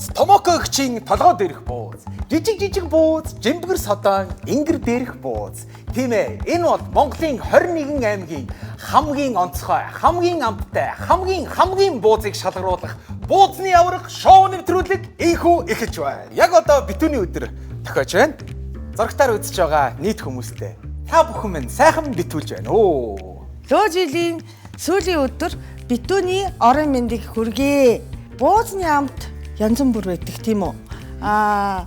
бууз, Томоко эгчийн толгой дээрх бууз, жижиг жижиг бууз, жимбгэр содон, ингэр дээрх бууз. Тийм ээ, энэ бол Монголын 21 аймгийн хамгийн онцгой, хамгийн амттай, хамгийн хамгийн буузыг шалгаруулах буузны аварга шоу нэвтрүүлэг инхүү эхэлж байна. Яг одоо битүүний өдөр тохиож байна. Зурагтаар үзэж байгаа нийт хүмүүстээ та бүхэн минь сайхан битүүлж байна оо. Лөө жилийн сүүлийн өдөр битүүний орон мэндийг хүргэе. Буузны амт янз бүр байдаг, тийм үү? Аа,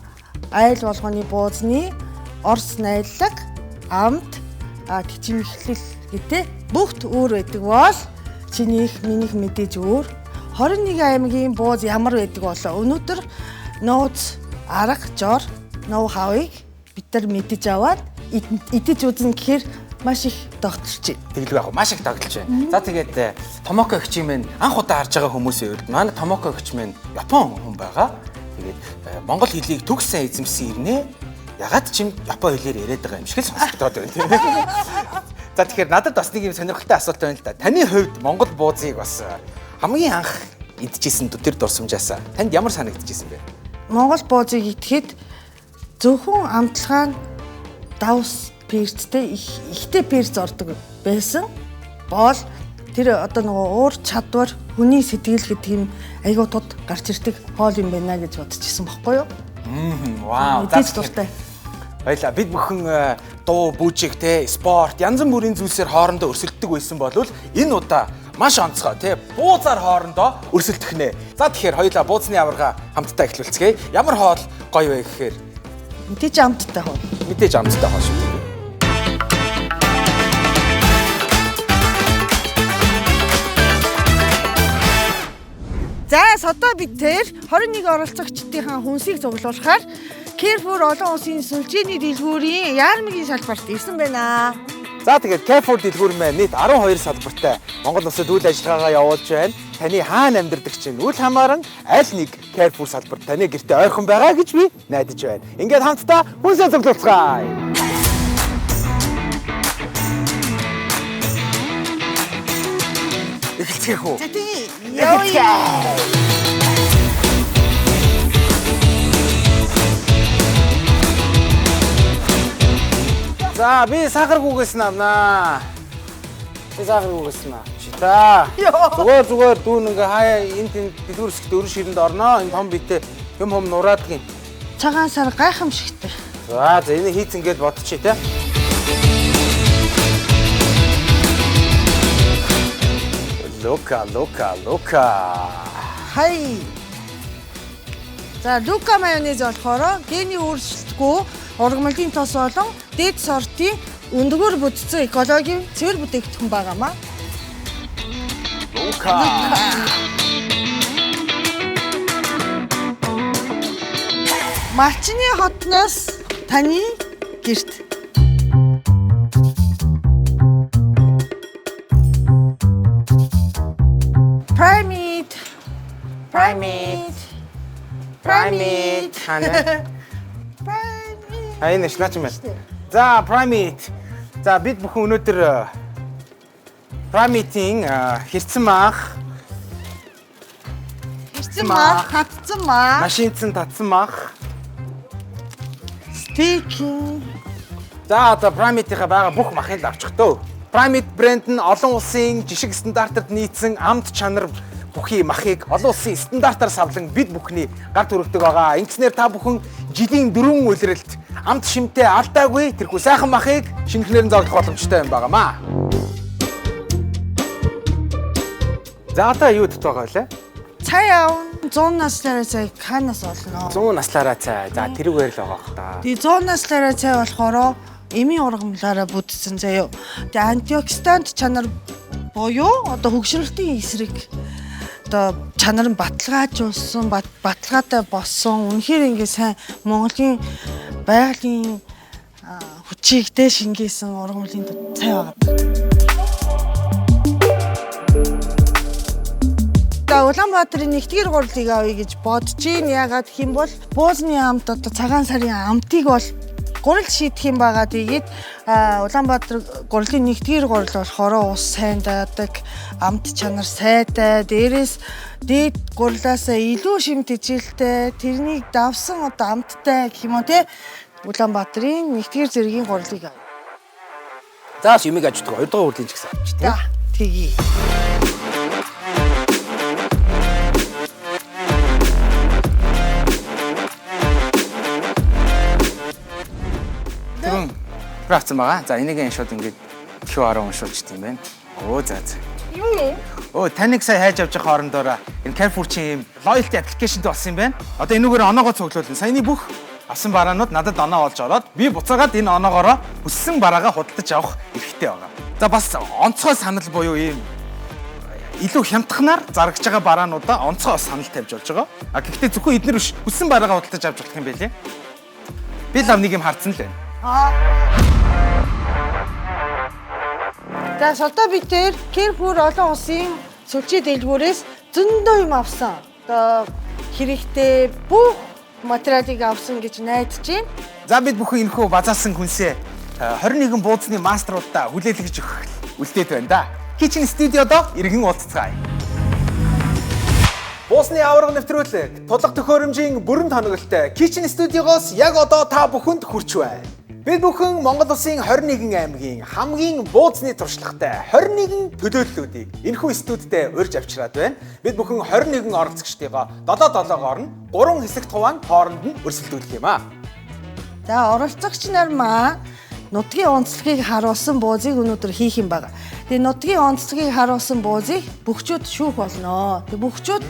айл болгоны буузны орс найлаг, амт, тэчимхлэл гэдэг бүгд өөр байдаг бол чинийх минийх мэдээж өөр. 21 аймгийн бууз ямар байдаг болоо өнөөдөр нууц, арга, жор, ноу хавыг бид нар мэдэж аваад идэж үзэн гэхээр маш их тогтолч. Тэгэлгүй яг маш их тоглож байна. За тэгээд Томоко эгчийн минь анх удаа харж байгаа хүмүүсийн хувьд манай Томоко эгч минь Япон хүн байгаа. Тэгээд монгол хэлийг төгс сайн эзэмшсэн ирнэ. Ягаад ч юм Япон хэлээр яриад байгаа юм шиг л сонсогдоод байна, тийм ээ. За тэгэхээр надад бас нэг юм сонирхолтой асуулт байна л да. Таны хувьд монгол буузыг бас хамгийн анх идчихсэн тэр дурсамжаасаа танд ямар санагдчихсэн бэ? Монгол буузыг идэхэд зөвхөн амтлагаа нь давс перцтэй их ихтэй перц ордог байсан. Бол тэр одоо нөгөө уур чадвар, хүний сэтгэл гэдэг юм айгуу тод гарч ирдэг хоол юм байна гэж бодчихсон бохгүй юу? Вау. Мэдээж дуртай. Баярлалаа. Бид бүхэн дуу, бүжиг, те, спорт, янз бүрийн зүйлсээр хоорондоо өрсөлддөг байсан бол энэ удаа маш онцгой, те, буузаар хоорондоо өрсөлдөх нэ. За тэгэхээр хоёулаа буузны аварга хамтдаа эхлүүлцгээе. Ямар хоол гоё вэ гэхээр Мэдээж амттай хоол. Мэдээж амттай хоол шүү дээ. За содоо бид тэр 21 оролцогчдынхаа хүнсийг цуглуулахаар Carrefour олон улсын сүлжээний дэлгүүрийн яармгийн салбарт ирсэн байна. За тэгээд Carrefour дэлгүүр маань нийт 12 салбартай Монгол улсад үйл ажиллагаагаа явуулж байна. Таны хаана амьдардаг чинь үл хамааран аль нэг Carrefour салбарт таны гэртээ ойрхон байгаа гэж би найдаж байна. Ингээд хамтдаа хүнсээ цуглуулцгаая. Эхэлцгээх үү? За тий. Явъя. За би сахар гүгээс нь авнаа. Би сахар гүгээс нь авчи та. Зүгээр зүгээр дүүн ингээ хаяа энэ тэнд дэлгүүр хэсэгт өрн ширэнд орноо. Энэ том битэй юм хум нураадгийн. Цагаан сар гайхамшигтай. За за энийг хийцэн гээд бодчих те. Лука, лука, лука. Хай. За Лука майонез болохоор гений өөрчлөлтгүй ургамлын тос болон дээд сортын өндгөр бүтцэн экологийн цэвэр бүтээгдэхүүн байгаамаа. Лука. Малчны хотноос таны гэрт. Primate. Primate. Primate. Хана. Primate. А энэ шлаач юм байна. За, Primate. За бид бүхэн өнөөдөр Primate-ийн хэрцэн мах, Хэрцэн мах, татсан мах, машинцэн татсан мах. стейкинг. За одоо Primate-ийнхаа байгаа бүх махыг л авчих дөө. Primate брэнд нь олон улсын жишг стандартад нийцсэн амт чанар бүхий махыг олон улсын стандартаар савлан бид бүхний гар түрэгдэг байгаа. Ингэснээр та бүхэн жилийн дөрвөн улиралд амт шимтэй алдаагүй тэрхүү сайхан махыг шинэхнээр нь зоглох боломжтой юм байгаамаа. За одоо юу дт байгаа вэ? Цай аавн 100 наслаараа цай хаанаас олно? 100 наслаараа цай. За тэрүүгээр л байгаа хта. Тэгээ 100 наслаараа цай болохоор эмийн ургамлаараа бүтсэн заяо. Тэгээ антиоксидант чанар буюу одоо хөгшрөлтийн эсрэг одоо чанар нь баталгаажуулсан, баталгаатай болсон. Үнэхээр ингээ сайн Монголын байгалийн хүчийг тэ шингээсэн ургамлын цай байгаа. За Улаанбаатарын нэгдүгээр гурлыг авъя гэж бодож гин. Яагаад гэх юм бол буузны амт одоо цагаан сарын амтыг бол Гурил шийдэх юм байгаа. Тэгээд Улаанбаатар гурилын нэгдүгээр гурил болохоор ус сайн даадаг, амт чанар сайтай, дээрээс дээд гурилаасаа илүү шим тэжээлтэй, тэрнийг давсан одоо амттай гэх юм уу те. Улаанбаатарын нэгдүгээр зэргийн гурилыг Заас юмыг ажигддаг. Хоёр дахь гурилын ч гэсэн авч тий. За тэгье. Түрүүн түрүү авсан байгаа. За энийг энэ шууд ингээд QR уншуулчих юм байна. Өө за за. Юу? Өө таныг сая хайж авч байгаа хоорондоороо энэ Carrefour-ийн юм loyalty application-д болсон юм байна. Одоо энүүгээр оноогоо цуглуулна. Саяны бүх авсан бараанууд надад оноо олж ороод би буцаагаад энэ оноогоороо хүссэн бараагаа худалдаж авах эрхтэй байгаа. За бас онцгой санал буюу ийм илүү хямдханаар зарагж байгаа бараануудаа онцгой бас санал тавьж болж байгаа. А гэхдээ зөвхөн эднэр биш хүссэн бараагаа худалдаж авч болох юм байлээ. Би л ав нэг юм харцсан л байна. За содоо бид тэр Carrefour олон улсын сүлжээ дэлгүүрээс зөндөө юм авсан. Одоо хэрэгтэй бүх материалыг авсан гэж найдаж байна. За бид бүхэн энэхүү базаасан хүнсээ 21 бууцны мастеруудаа хүлээлгэж өгөх үлдээд байна да. Kitchen Studio-до иргэн уулзцгаая. Буусны аварга нэвтрүүлэг тулга төхөөрөмжийн бүрэн тоноглолтой Kitchen Studio-гоос яг одоо та бүхэнд хүрч байна. Бид бүхэн Монгол улсын 21 аймгийн хамгийн бууцны туршлагатай 21 төлөөллүүдийг энэхүү студидээ урьж авчираад байна. Бид бүхэн 21 оролцогчдыгоо 7-7-оор нь 3 хэсэгт хуваан хооронд нь өрсөлдүүлэх юм аа. За оролцогч нар маань нутгийн онцлогийг харуулсан буузыг өнөөдөр хийх юм байна. Тэгээ нутгийн онцлогийг харуулсан буузыг бөхчүүд шүүх болно. Тэгээ бөхчүүд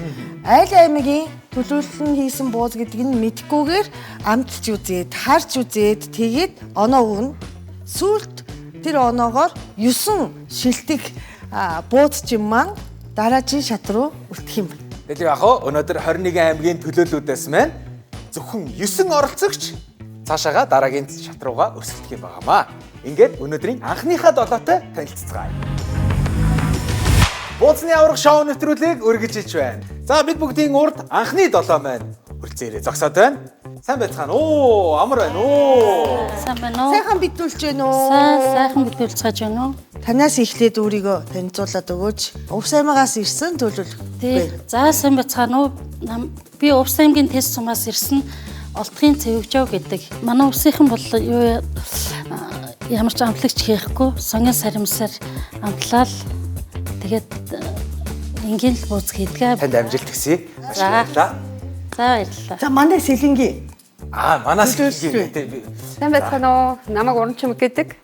айл аймгийн төлөөлөл нь хийсэн бууз гэдгийг нь мэдэхгүйгээр амтж үзээд, харж үзээд тэгээд оноо өгнө. Сүүлд тэр оноогоор 9 шилдэг бууз чинь маань дараагийн шат руу үлдэх юм байна. Дэлгэр ах уу өнөөдөр 21 аймгийн төлөөллүүдээс маань зөвхөн 9 оролцогч цаашаага дараагийн шат руугаа өрсөлдөх юм байгаамаа. Ингээд өнөөдрийн анхныхаа долоотой танилцацгаая. Бууцны аварга шоу нэвтрүүлгийг өргөж ич байна. За бид бүгдийн урд анхны долоо маань хүрэлцээрээ зогсоод байна. Сайн байцгаана уу? Амар байна уу? Сайн байна уу? Сайхан битүүлж байна уу? Сайн сайхан битүүлцгааж байна уу? Танаас эхлээд өөрийгөө танилцуулаад өгөөч. Увс аймагаас ирсэн төлөөлөх. Тий. За сайн байцгаана уу? Би Увс аймгийн тест сумаас ирсэн Олдохын Цэвэгжөө гэдэг. Манай увсынхан бол юу ямар ч амтлагч хийхгүй сонгон саримсаар амтлал тэгээд энгийн л бууз хийдэг. Танд амжилт хүсье. Маш их За. баярлалаа. За баярлалаа. За манай Сэлэнгийн. Аа, манай сэлэнгийн тий. Сайн байцгаана уу? Намайг Уран Чимэг гэдэг.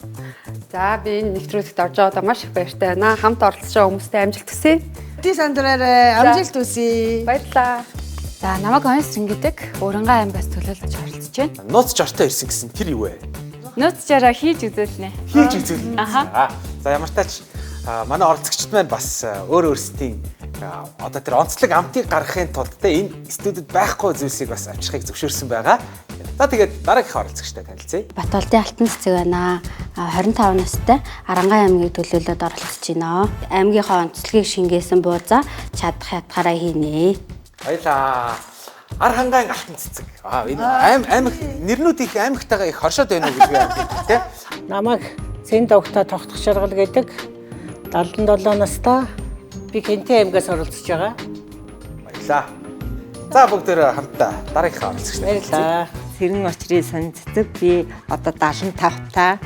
За би энэ нэвтрүүлэгт орж байгаадаа маш их баяртай байна. Хамт оролцож байгаа хүмүүстээ амжилт хүсье. Ти сандраарай. Амжилт хүсье. Баярлалаа. За намайг Онс гэдэг Уранга аймгаас төлөөлж оролцож байна. Нууц жортой ирсэн гэсэн тэр юу вэ? Нууц жороо хийж үзүүлнэ. Хийж үзүүлнэ. Аха. За ямар тач манай оролцогчд маань бас өөр өөрсдийн одоо тэр онцлог амтыг гаргахын тулд те энэ студид байхгүй зүйлсийг бас авчрахыг зөвшөөрсөн байгаа. За тэгээд дараагийнхаа оролцогчтой танилцъя. Батолдын алтан цэцэг байна. 25 настай Аранга аймгийг төлөөлөөд оролцож байна. Аймгийнхаа онцлогийг шингээсэн буузаа чадах ятгаараа хийнэ. Баярлаа. Ар хангаан алтан цэцэг. Аа энэ аймаг нэрнүүд их аймагтайгаа их хоршоод байна уу гэж би амт те. Намайг Зэн догтой тогтох шаргал гэдэг 77 настай би Хэнтэй аймгаас оролцож байгаа. Баярлаа. За бүгдээрээ хамтдаа дараагийнхаа оролцогчтой танилцъя. Баярлалаа. Сэрэн очрын сан цэцэг би одоо 75 та.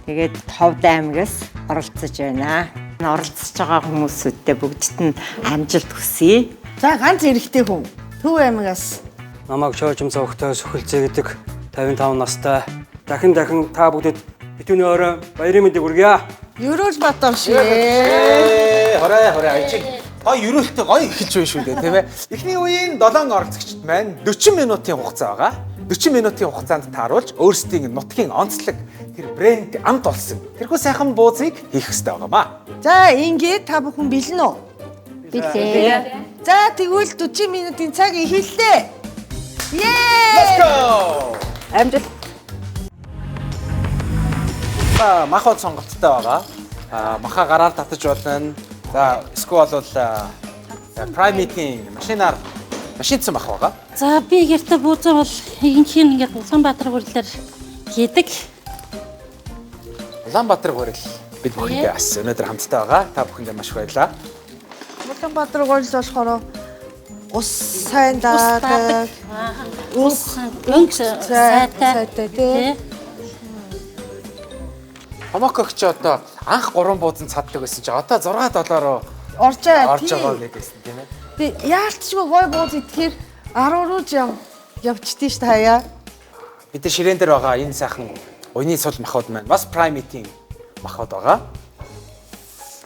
Тэгээд Товд аймгаас оролцож байна. Оролцож байгаа хүмүүсүүдтэй бүгдд нь амжилт хүсье. За ганц эрэгтэй хүн. Төв аймагаас. Намайг Шоожим цогтой Сөхөлцөө гэдэг 55 настай. Дахин дахин та бүгдэд битүүний орой баярын мэндийг хүргье. Ерөөл Батор шээ. Хорой хорой ажиг. Гой ерөөлтэй гоё эхэлж байна шүү дээ тийм ээ. Эхний үеийн 7 оролцогчд маань 40 минутын хугацаа байгаа. 40 минутын хугацаанд тааруулж өөрсдийн нутгийн онцлог тэр брэнд амт болсон тэрхүү сайхан буузыг хийх ёстой байгаамаа. За ингээд та бүхэн бэлэн үү? Билээ. За тэгвэл 40 минутын цаг эхэллээ. Ее! Let's go. Амжилт. За мах бол сонголттой байгаа. Маха гараар татаж болно. За эсвэл бол Primate-ийн машинаар машинцсан мах байгаа. За би гэртээ буузаа бол ихэнх нь ингээд Улаанбаатар гурлаар хийдэг. Улаанбаатар гурил бид бүхэндээ бас өнөөдөр хамттай байгаа. Та бүхэндээ маш их баярлалаа. Улаанбаатар гурил болохоор ус сайн даадаг. Ус өнгө сайтай. Тий. Хомокогч одоо анх 3 буудан цаддаг байсан чинь одоо 6 7 руу орж байгаа. Орж байгаа нэг байсан тийм ээ. Тэг яалтчгүй гой бууз идэхээр 10 руу ч явчихдээ ш таяа. Бид нар ширээн дээр байгаа энэ сайхан уяны сул махбод маань бас Primate-ийн махбод байгаа.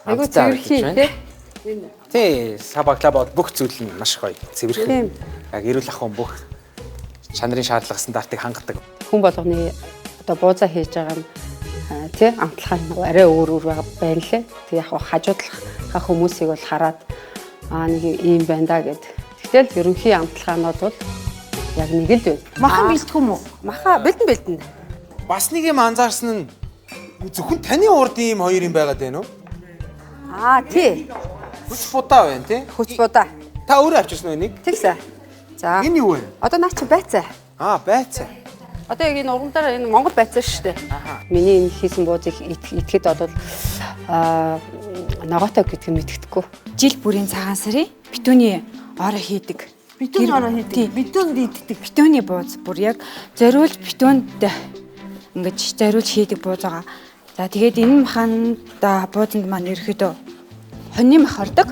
Айгуу цэвэрхэн тий. Тий, сабагла бод бүх зүйл нь маш гоё цэвэрхэн. Яг эрүүл ахуйн бүх чанарын шаардлага стандартыг хангадаг. Хүн болгоны одоо буузаа хийж байгаа нь тий амтлахаа нь арай өөр өөр байна лээ. Тэг яг хажуудлах хүмүүсийг бол хараад аа нэг ийм байна да гэд. Тэгтэл ерөнхий амтлахаа нь бол яг нэг л байна. Махан бэлтгэв юм уу? Маха бэлдэн бэлдэн. Бас нэг юм анзаарсан нь зөвхөн таны урд ийм хоёр юм байгаад байна уу? Аа тий. Хүч будаа байна тий? Хүч будаа. Та өөрөө авчирсан уу энийг? Тэгсэн. За. Энэ юу вэ? Одоо наа чи байцаа. Аа байцаа. Одоо яг энэ ургамлаар энэ Монгол байцаа шүү дээ. Миний энэ хийсэн буузыг итгэхэд бол аа ногоотой гэдгийг мэддэхгүй. Жил бүрийн цагаан сарын битүүний орой хийдэг. Битүүний орой хийдэг. Битүүнд иддэг. Битүүний бууз бүр яг зориулж битүүнд ингэж зориулж хийдэг бууз байгаа. За тэгээд энэ маханд буузанд маань ерөөхдөө хоньны мах ордог.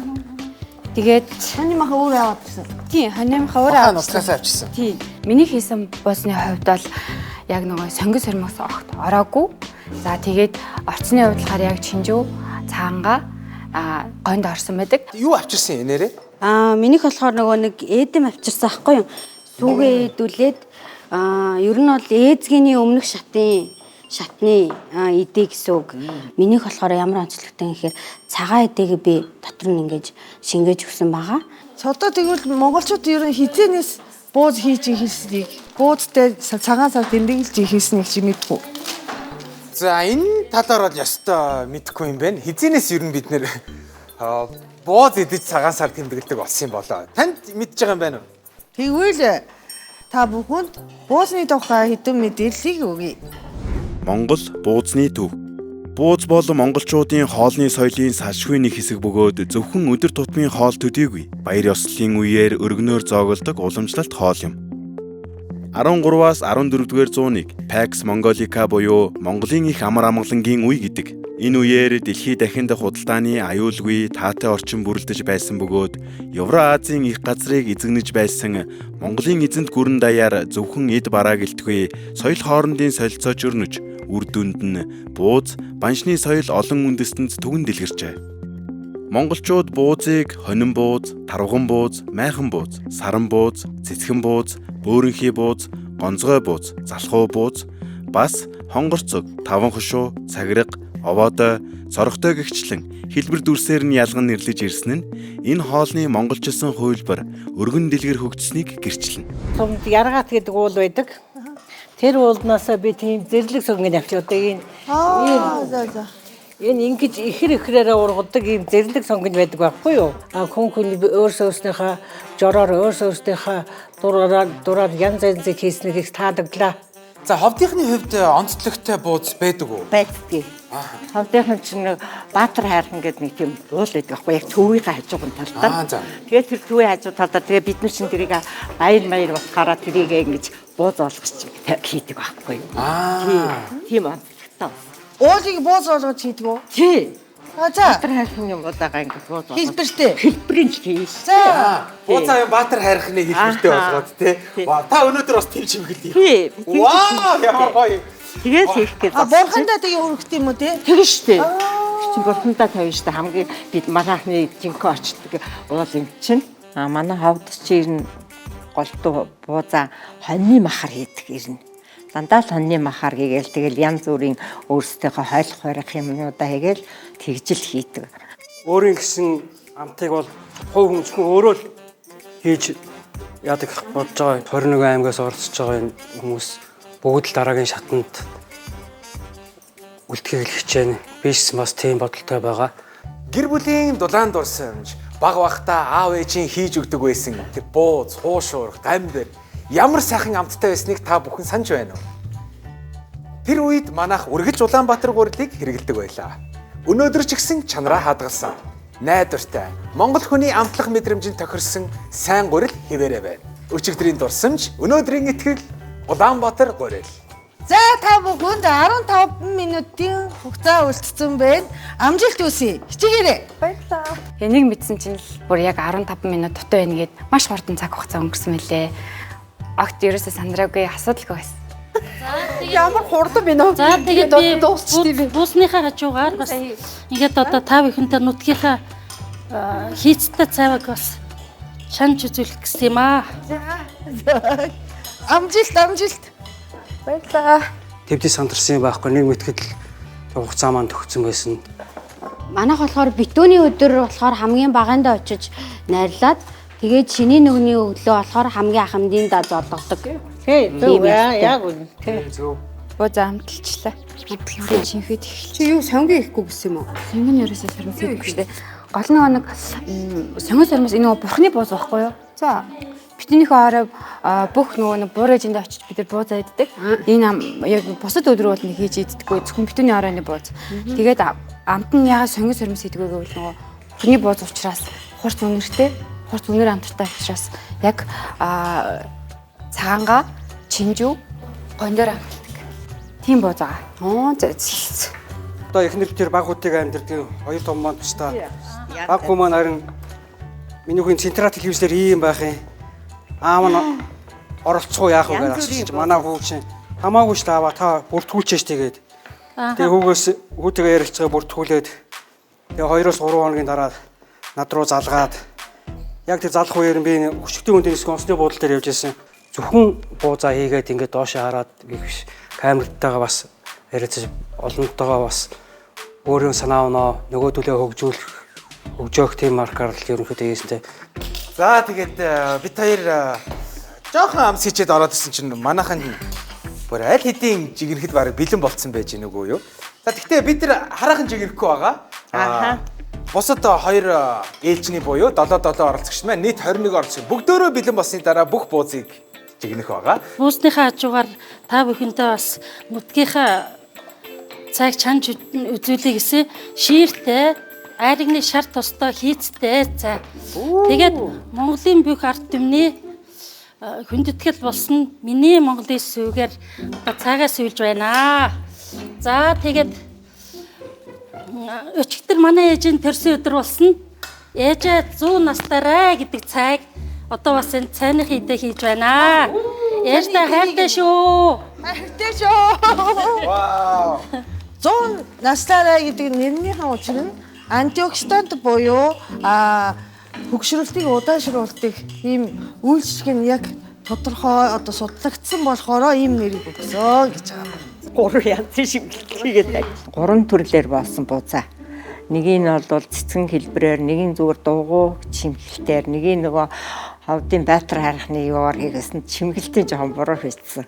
Тэгээд хоньны мах өөрөө аваад ирсэн. Тийм, хоньны мах өөрөө аваад нутгаас авчирсан. Тийм. Миний хийсэн буузны хувьд бол яг нөгөө сонгон сормоос огт ороогүй. За тэгээд орцны хувьд болохоор яг чинжүү, цаангаа гонд орсон байдаг. Юу авчирсан энээрээ? Аа, минийх болохоор нөгөө нэг эдэм авчирсан ахгүй юу? Сүүгээ эдүүлээд ер нь бол ээзгийний өмнөх шатны эдээ гэсэн үг. Минийх болохоор ямар онцлогтой гэхээр цагаан эдээг би дотор нь ингэж шингээж өгсөн байгаа. Одоо тэгвэл монголчууд ер нь хизээнээс бууз хийж эхэлснийг, буузтай цагаан сар тэмдэглэж эхэлснийг чи мэдгүй. За энэ талаар бол ёстой мэдгүй юм байна. Хизээнээс ер нь бид нэр бууз идэж цагаан сар тэмдэглэдэг болсон юм болоо. Танд мэдж байгаа юм байна уу? Тэгвэл та бүхэнд буузны тухай хэдэн мэдээллийг өгье. Монгол буузны төв. Бууз бол монголчуудын хоолны соёлын салшгүй нэг хэсэг бөгөөд зөвхөн өдөр тутмын хоол төдийгүй баяр ёслолын үеэр өргөнөөр зоогддог уламжлалт хоол юм. 13-аас 14-р зууныг Pax Mongolica буюу Монголын их амар амгалангийн үе гэдэг. Энэ үеэр дэлхий дахинд худалдааны аюулгүй таатай орчин бүрэлдэж байсан бөгөөд Евро-Азийн их газрыг эзэгнэж байсан Монголын эзэнт гүрэн даяар зөвхөн эд бараа гэлтгүй соёл хоорондын солилцооч өрнөж үр дүнд нь бууз, баншны соёл олон үндэстэнд түгэн дэлгэрчээ. Монголчууд буузыг хонин бууз, тарвган бууз, майхан бууз, саран бууз, цэцхэн бууз, бөөрөнхий бууз, гонцгой бууз, залхуу бууз, бас хонгорцог, таван хошуу, цагираг, овоодой, сорогтой гэгчлэн хэлбэр дүрсээр нь ялган нэрлэж ирсэн нь энэ хоолны монголчилсан хувилбар өргөн дэлгэр хөгжсөнийг гэрчлэнэ. Сумд яргаат гэдэг уул байдаг. Тэр уулнаасаа би тийм зэрлэг сонгон авчирдаг энэ. Аа за за. Энэ ингэж ихэр ихрээрээ ургадаг ийм зэрлэг сонгон байдаг байхгүй юу? А хүн хүн өөрсөөхнийхөө жороор өөрсөөхнийхөө дураар янз янзыг хийснийг их таалагдлаа. За ховдынхны хувьд онцлогтой бууз байдаг уу? Байдгийг. Ховдынх нь чинь Баатар хайрхан гэдэг нэг тийм уул байдаг байхгүй яг төвийнхээ хажууган талдаа. Тэгээд тэр төвийн хажуу талдаа тэгээд бид нар чинь тэрийг баяр маяр утгаараа тэрийг ингэж бууз болгож хийдэг байхгүй юу? Тийм онцлогтой. Уулыг бууз болгож хийдэг үү? Тий. А за. Баатар хайрхан юм болоогоо ингэж бууз болгож. Хэлбэртэй. Хэлбэрийн ч тийм. За. Буузаа юм Баатар хайрханы хэлбэртэй болгоод тий. Та өнөөдөр бас тийм чимгэлээ. Тий. Вау, ямар гоё. Тэгээд хийх гэж. А бурхандаа тэгээ өргөх юм уу тий? Тэгэн штэ. Чи бурхандаа тавина штэ. Хамгийн бид манайхны жинхэнэ очдөг уул юм чинь. А манай ховд чи ер нь голдуу буузаа хоньны махар хийдэг ер нь. Дандаа л хоньны махар гээгээл тэгэл янз бүрийн өөрсдийнхөө хойлох барих юмнуудаа хийгээл тэгжил хийдэг. Өөрийн гэсэн амтыг бол хувь хүн зөвхөн өөрөө л хийж яадаг бодож байгаа. 21 аймгаас оролцож байгаа энэ хүмүүс бүгд л дараагийн шатанд үлдэхийг л хичээнэ. Би ч бас тийм бодолтой байгаа. Гэр бүлийн дулаан дурсамж баг багтаа аав ээжийн хийж өгдөг байсан тэр бууз, хуушуурх, гамбир ямар сайхан амттай байсныг та бүхэн санаж байна уу? Тэр үед манайх үргэлж Улаанбаатар гурилыг хэрэглэдэг байлаа. Өнөөдөр ч гэсэн чанараа хадгалсан. Найдвартай Монгол хүний амтлах мэдрэмжинд тохирсон сайн гурил хэвээрээ байна. Өчигдрийн дурсамж, өнөөдрийн итгэл Улаанбаатар гурил. За, та бүхэнд 15 минутын хугацаа үлдсэн байна. Амжилт хүсье. Хичээгээрэй. Баярлалаа. Энийг мэдсэн чинь л бүр яг 15 минут дутуу байна гэд маш хурдан цаг хугацаа өнгөрсөн мэлээ. Огт ерөөсөө сандраагүй, асуудалгүй байсан. Ямар хурдан бэ нөө? За, тэгээд би дуусчих юм бэ? Буусныхаа хажуугаар бас ингээд одоо та бүхэнтэй нутгийнхаа хийцтэй цайваг бас чанж үзүүлэх гэсэн юм аа. За. Амжилт, амжилт. Баярлалаа. Тэвдий сандарсан юм байхгүй, нэг мэтгэл хугацаа маань төгссөн байсан. Манайх болохоор битүүний өдөр болохоор хамгийн багаандаа очиж найрлаад, тэгээд шинийн нөгний өглөө болохоор хамгийн ахмадын да золгодог. Тий, зөв Тийм яа, ёстой. Яг үнэ. Тий. Зөв. Буузаа амталчлаа. Амтлахын шинхэд эхэлж. Чи юу, сонги ихгүй гэсэн юм уу? Сонгон ерөөсөө сормос хийдэггүй шүү дээ. Гол нөгөө нэг сонгон сормос энэ нөгөө бурхны бууз байхгүй юу? За. Битүүнийхээ орой бүх нөгөө нэг буур ээжиндээ очиж бид нар буузаа иддэг. Энэ яг бусад өдрөө бол нэг хийж иддэггүй. Зөвхөн битүүний оройны бууз. Тэгээд амт нь яагаад сонгон сормос хийдэггүй гэвэл нөгөө бурхны бууз учраас хурц үнэртэй, хурц үнэр амттай учраас яг цагаангаа чинжүү гондоор амталдаг. Тийм бууз байгаа. Оо, за за. Одоо эхнэр тэр баг хүүтэйгээ амьдардаг, хоёр том маань тусдаа. Баг хүү маань харин миний хүн централ телевизээр ийм байх юм. Аав нь оролцох уу, яах вэ гэж асуусан чинь манай хүү чинь хамаагүй шүү дээ, аваа, та бүртгүүлчихэж тэгээд. Тэгээ хүүгээс хүүтэйгээ ярилцгаа бүртгүүлээд, тэгээ 2-оос 3 хоногийн дараа над руу залгаад, яг тэр залах үеэр нь би өчигдийн үндийн нисэх онцны буудлын дээр явж байсан. Зөвхөн буузаа хийгээд ингээд доошоо хараад гэх биш. Камертайгаа бас ярилцаж, олонтойгоо бас өөрийн санаа оноо нөгөөдөлөө хөгжүүлэх, хөгжөөх тийм маркаар л ерөнхийдөө хийсэнтэй. За, тэгээд бид хоёр жоохон амс хийчээд ороод ирсэн чинь манайхан бүр аль хэдийн жигэрхэд бараг бэлэн болцсон байж гэнэ үгүй юу? За, тэгтээ бид нар хараахан жигэрхгүй байгаа. Аха. Бусад хоёр ээлжний буюу 7 7 оролцогч маань нийт 21 оролцогч бүгдөөрөө бэлэн болсны дараа бүх буузыг жигнэх байгаа. Буусныхаа хажуугаар та бүхэнтэй бас нутгийнхаа цайг чанж үзүүлье гэсэн шииртэй, айрагны шар тостой хийцтэй цай. Тэгээд Монголын бүх ард түмний хүндэтгэл болсон миний Монголын сүйгээр одоо цайгаа сүйж байна. За, тэгээд өчигдөр манай ээжийн төрсөн өдөр болсон. Ээжээ 100 настаарай гэдэг цайг одоо бас энэ цайныхын идэ хийж байна. Ээжтэй хайртай шүү. Хайртай шүү. Вау. 100 наслаарай гэдэг нэрнийхэн учир нь антиоксидант буюу хөгшрөлтийг удаашруулдаг ийм үйлчлэг нь яг тодорхой одоо судлагдсан болохоор ийм нэрийг өгсөн гэж байгаа. Гурван янзын шимгэлт хийгээд байна. Гурван төрлөөр болсон буузаа. Нэгийг нь бол цэцгэн хэлбэрээр, нэг нь зүгээр дуугу чимгэлтээр, нэг нь нөгөө ховдын байтар харахны юугаар хийгээсэн чимгэлтийн жоохон буруу хийсэн.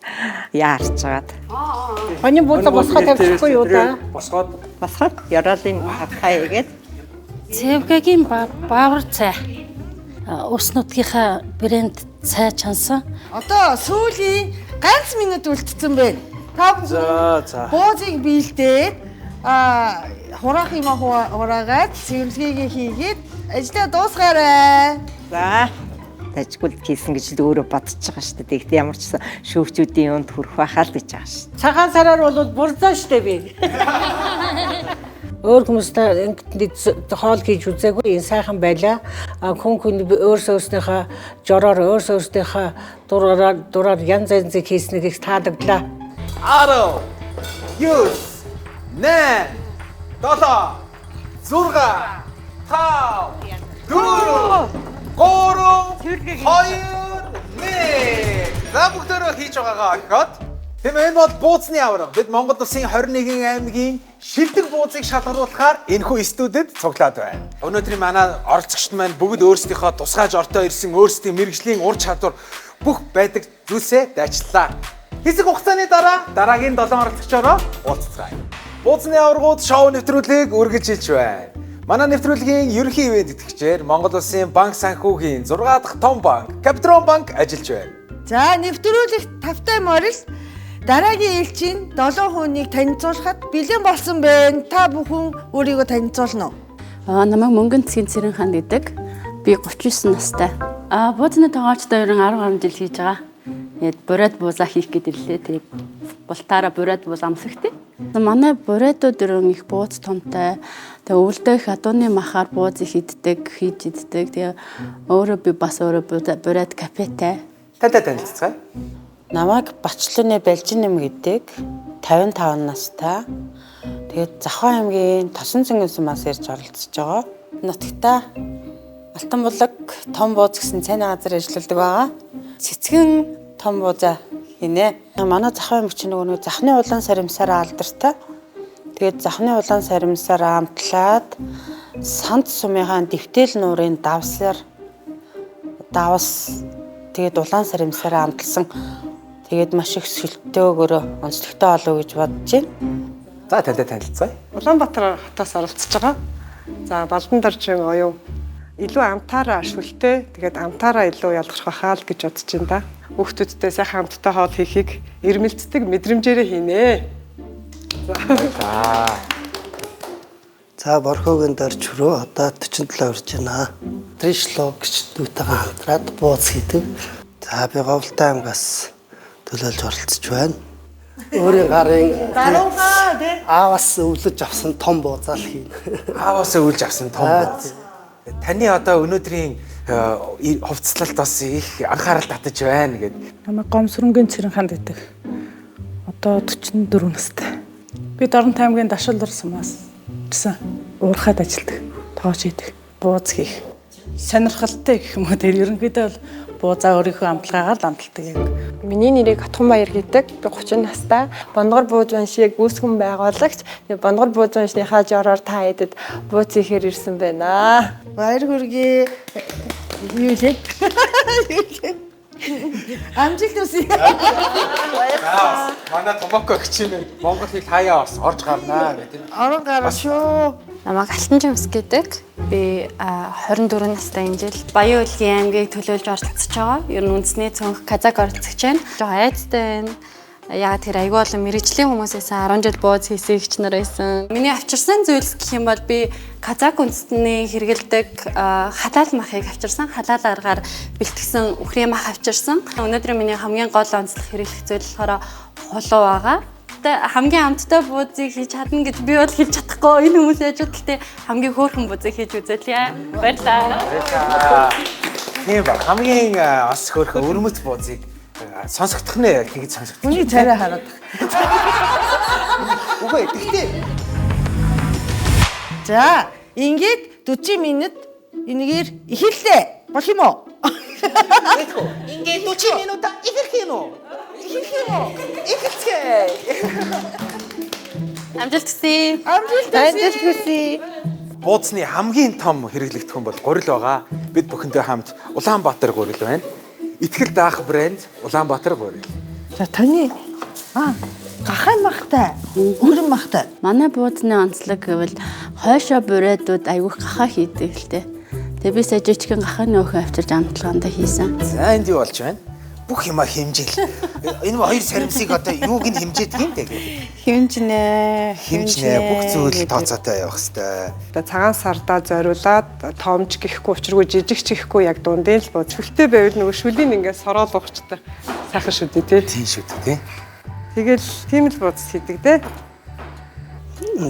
Яарч жагаад. Хонин буузаа босгоо тавьчихгүй юу да? Босгоод Босгоод ёроолын хавхаа хийгээд. Цэвгэгийн баавар цай. Ус нутгийнхаа брэнд цай чансан. Одоо сүүлийн ганц минут үлдсэн байна. Та бүхэн За за. буузыг биелдээд хураах юм хураагаад цэвэрлэгээ хийгээд ажлаа дуусгаарай. За. Тажгуул хийсэн гэж л өөрөө бодож байгаа шүү дээ. Тэгтээ ямар ч сан шүүгчүүдийн юунд хүрэх байхаа л гэж байгаа шүү. Цагаан сараар бол бурзаа штэ би. Өөр хүмүүстэй ингээд хоол хийж үзээгүй, энэ сайхан байлаа. Хүн хүн өөрсөө өөрснийхөө жороор, өөрсөө өөрснийхөө дураар янз янзыг хийснийг их таалагдлаа. 10 9 8 7 6 5 4 3 2 1. За, бүгдөө хийж байгаагаа орхиод. Тийм, энэ бол бууцны аварга. Бид Монгол улсын 21 аймгийн шилдэг бууцыг шалгаруулахаар энэхүү студид цуглаад байна. Өнөөдрийн манай оролцогчд маань бүгд өөрсдийнхөө тусгааж ортой ирсэн өөрсдийн мэрэгжлийн ур чадвар бүх байдаг зүйлсээ дайчлаа. Хэсэг хугацааны дараа дараагийн 7 оролцогчороо уулзцгаая. Бууцны аваргууд шоу нэвтрүүлгийг үргэлж хэлж байна. Манай нэвтрүүлгийн ерөнхий ивээн тэтгэгчээр Монгол Улсын банк санхүүгийн 6 дахь том банк Капитрон банк ажиллаж байна. За, нэвтрүүлэгт тавтай морил Дараагийн ээлжийн 7 хүнийг танилцуулахад бэлэн болсон байна. Та бүхэн өөрийгөө танилцуулна уу? Намайг Мөнгөн цэгийн Цэрэн хаан гэдэг. Би 39 настай. Бууцны тогоочтой ер нь 10 гаруй жил хийж байгаа. Тэгээд бурайд буузаа хийх гээд ирлээ. Тэгээд бултаараа бурайд бууз амсагтай. Манай бурайдууд ер нь их бууз томтой. Тэгээд өвөлдөө их адууны махаар бууз их иддэг, хийж иддэг. Тэгээд өөрөө би бас өөрөө бурайд кафетай. Тантай танилцацгаая. Намайг Бачлууны Балжинэм гэдэг 55 настай. Тэгээд Завхан аймгийн Тосон цэнгэн сумаас ирж оролцож байгаа. Нутагта Алтан булаг том бууз гэсэн цайны газар ажилладаг байгаа. Цэцгэн том буузаа хийнэ. Манай Завхан аймаг чинь нөгөө захны улаан саримсаараа алдартай. Тэгээд захны улаан саримсаараа амтлаад санд сумынхаа дэвтэл нуурын давсаар давс тэгээд улаан саримсаараа амтлсан. Тэгээд маш их сөлтөөгөөрөө онцлогтой болов гэж бодож байна. За тантай танилцъя. Улаанбаатар хотоос оролцож байгаа. За Балдан доржин оюун илүү амтаараа шүлтэй, тэгээд амтаараа илүү ялгарх байхаа л гэж бодож байна да. Хүүхдүүдтэй сайхан амттай хоол хийхийг эрмэлздэг мэдрэмжээрээ хийнэ. За. За Борхогийн дорж руу одоо 47 хүрж байна. Тришлог гэж дүүтэйгээ хамтраад бууз хийдэг. За би Говьлтай аймгаас төлөөлж оролцож байна. Өөрийн гарын даруугаа тий ааваас өвлөж авсан том буузаа л хийнэ. Ааваас өвлөж авсан том бууз. Таны одоо өнөөдрийн хувцлалт бас их анхаарал татаж байна гэд. Намайг Гомсрөнгийн Цэрэн хаан гэдэг. Одоо 44 настай. Би Дорнот аймгийн Дашуулар сумаас ирсэн. Уурхад ажилладаг, тооч хийдэг, бууз хийх. Сонирхолтой гэх юм уу тэр ерөнхийдөө бол буузаа өөрийнхөө амтлагаагаар л амталдаг яг. Миний нэрийг Отгонбаяр гэдэг. Би 30 настай. Бонгор бууз уншиг үүсгэн байгуулагч. Бонгор бууз уншныхаа жороор та хэдэд бууз хийхээр ирсэн байна. Баяр хүргэе. Юу лээ? Амжилт хүсье. Баярлалаа. Манай Томоко хичээнээр Монгол хэл хаяа бас орж гарнаа гэдэг. Орон гарна шүү. Намайг Алтан Жимс гэдэг. Би 24 настай энэ жил Баян улгийн аймгийг төлөөлж оролцож байгаа. Ер нь үндэсний цонх Казак оролцож байна. Жохоо айцтай байна. Яагаад тэр айгүй олон мэрэгжлийн хүмүүс байсан. 10 жил бууз хийсэн эгч нар байсан. Миний авчирсан зүйлс гэх юм бол би Казак үндэстний хэрэгэлдэг халаал махыг авчирсан. Халаал аргаар бэлтгэсэн үхрийн мах авчирсан. Өнөөдөр миний хамгийн гол онцлог хэрэглэх зүйл болохоор хулуу байгаа. Хамгийн амттай буузыг хийж чадна гэж би бол хэлж чадахгүй. Энэ хүмүүс яаж гэхдээ хамгийн хөөрхөн буузыг хийж үзээлээ. Баярлалаа. Баярлалаа. Тийм ба хамгийн бас хөөрхөн өрмөц буузыг сонсогдох нэ тэгж сонсогдох. Хүний царай хараад. Үгүй тэгтээ. За, ингээд 40 минут энэгээр эхэллээ. Болох юм уу? Ингээд 40 минут эхэлэх юм уу? Эхэлэх юм уу? Эхэлцгээе. Амжилт хүсье. Амжилт Амжилт хүсье. Бууцны хамгийн том хэрэглэгдэхүүн бол гурил байгаа. Бид бүхэндээ хамт Улаанбаатар гурил байна. Итгэл даах брэнд Улаанбаатар гурил. За таны гахай махтай, өрөн махтай. Манай бууцны онцлог гэвэл хойшоо бурайдууд айгүйх гахаа хийдэг л дээ. Тэгээ би сая жижигхэн гахааны өхөн авчирч амтлагаандаа хийсэн. За энд юу болж байна? Бүх юма хэмжээл. Энэ хоёр саримсыг одоо юуг нь хэмжээдэг юм бэ гэдэг. Хэмжнэ. Хэмжнэ. Бүх зүйл тооцоотой явах хэвээр. Одоо цагаан сардаа зориулаад томч гэхгүй учиргүй жижиг ч гэхгүй яг дундын л бууз. Шүлтэй байвал нөгөө шүлийн ингээд сороол уухчтай сайхан шүү дээ тий. Тийм шүү дээ тий. Тэгэл тийм л бууз хийдэг дээ.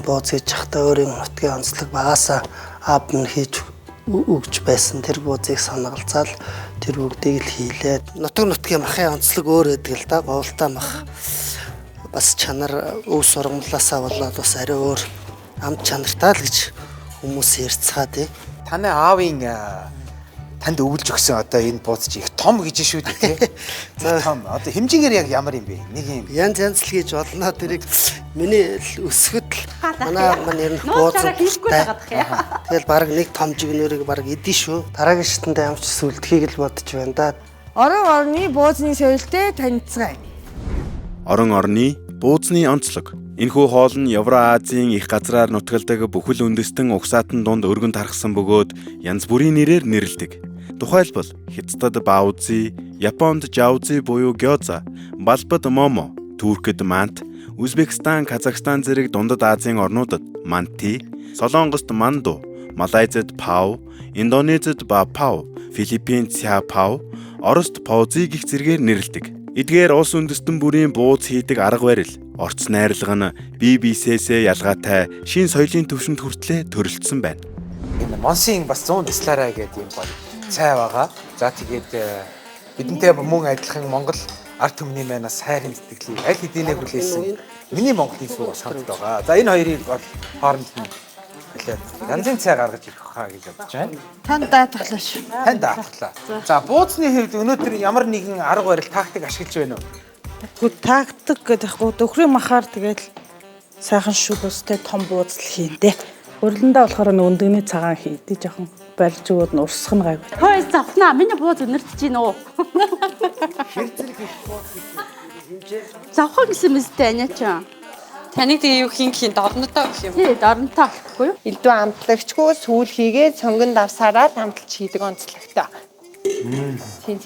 Бууз хийж явахдаа өөрийн нутгийн онцлог багасаа аав минь хийж өгч байсан тэр буузыг санагалзаал тэр бүгдийг л хийлээ. Нутаг нутгийн махын онцлог өөр байдаг л да. Говьлтай мах бас чанар өв сургамлаасаа болоод бас арай өөр амт чанартай л гэж хүмүүс ярьцгаа тий. Таны аавын танд өвлж өгсөн одоо энэ бууз чи их том гэж шүү дээ тий. За том. Одоо хэмжээгээр яг ямар юм бэ? Нэг юм. Янз янз л хийж болно тэрийг миний л өсгөд л манай аав маань ер нь бууз. Тэгэл баг нэг том жигнөрийг баг идэв шүү. Дараагийн шатанд ямар ч сүлдэхийг л бодож байна да. Орон орны буузны соёлтой танилцгаая. Орон орны буузны онцлог. Энэхүү хоол нь Евро-Азийн их газраар нутгалдаг бүхэл үндэстэн угсаатан дунд өргөн тархсан бөгөөд янз бүрийн нэрээр нэрлэдэг. Тухайлбал Хятадд баози, Японд жаози буюу гёза, Балбад момо, Туркэд мант, Узбекистан, Казахстан зэрэг Дундад Азийн орнуудад манти, Солонгост манду, Малайзад пау, Индонезид бапау, Филиппинд сяпау, Орост пози гэх зэргээр нэрлэдэг. Эдгээр улс үндэстэн бүрийн бууз хийдэг арга барил, орц найрлага нь бие биесээсээ ялгаатай шин соёлын түвшинд хүртлээр төрөлцсөн байна. Энэ Монсын бас 100 дислаарай гэдэг юм гоё цай байгаа. За тэгээд бидэнтэй мөн адилхан Монгол ард түмний маань бас хайрын сэтгэлийг аль хэдийнэ хүлээсэн миний Монголын сүү бас хамт байгаа. За энэ хоёрыг бол хооронд нь хэлээд янзын цай гаргаж ирэх хаа гэж бодож байна. Танд даатгалаа шүү. Танд даатгалаа. За бууцны хувьд өнөөдөр ямар нэгэн арга барил тактик ашиглаж байна уу? Тэгвэл тактик гэдэг хгүй дөхрийн махаар тэгэл сайхан шүл устай том бууз л хийн дээ. Уриландаа болохоор нэг өндөгний цагаан хийдий жоохон барьж өгөөд нь урсах нь гайгүй. Хөөе завхнаа миний бууз өнөртөж гин үү? Завхан гэсэн мэт аня чи. Таныг тэгээ юу хийн гэх юм дорнотой гэх юм. Тий, дорнотой болохгүй юу? Элдв амтлагчгүй сүүл хийгээд сонгон давсараа амталж хийдэг онцлогтой.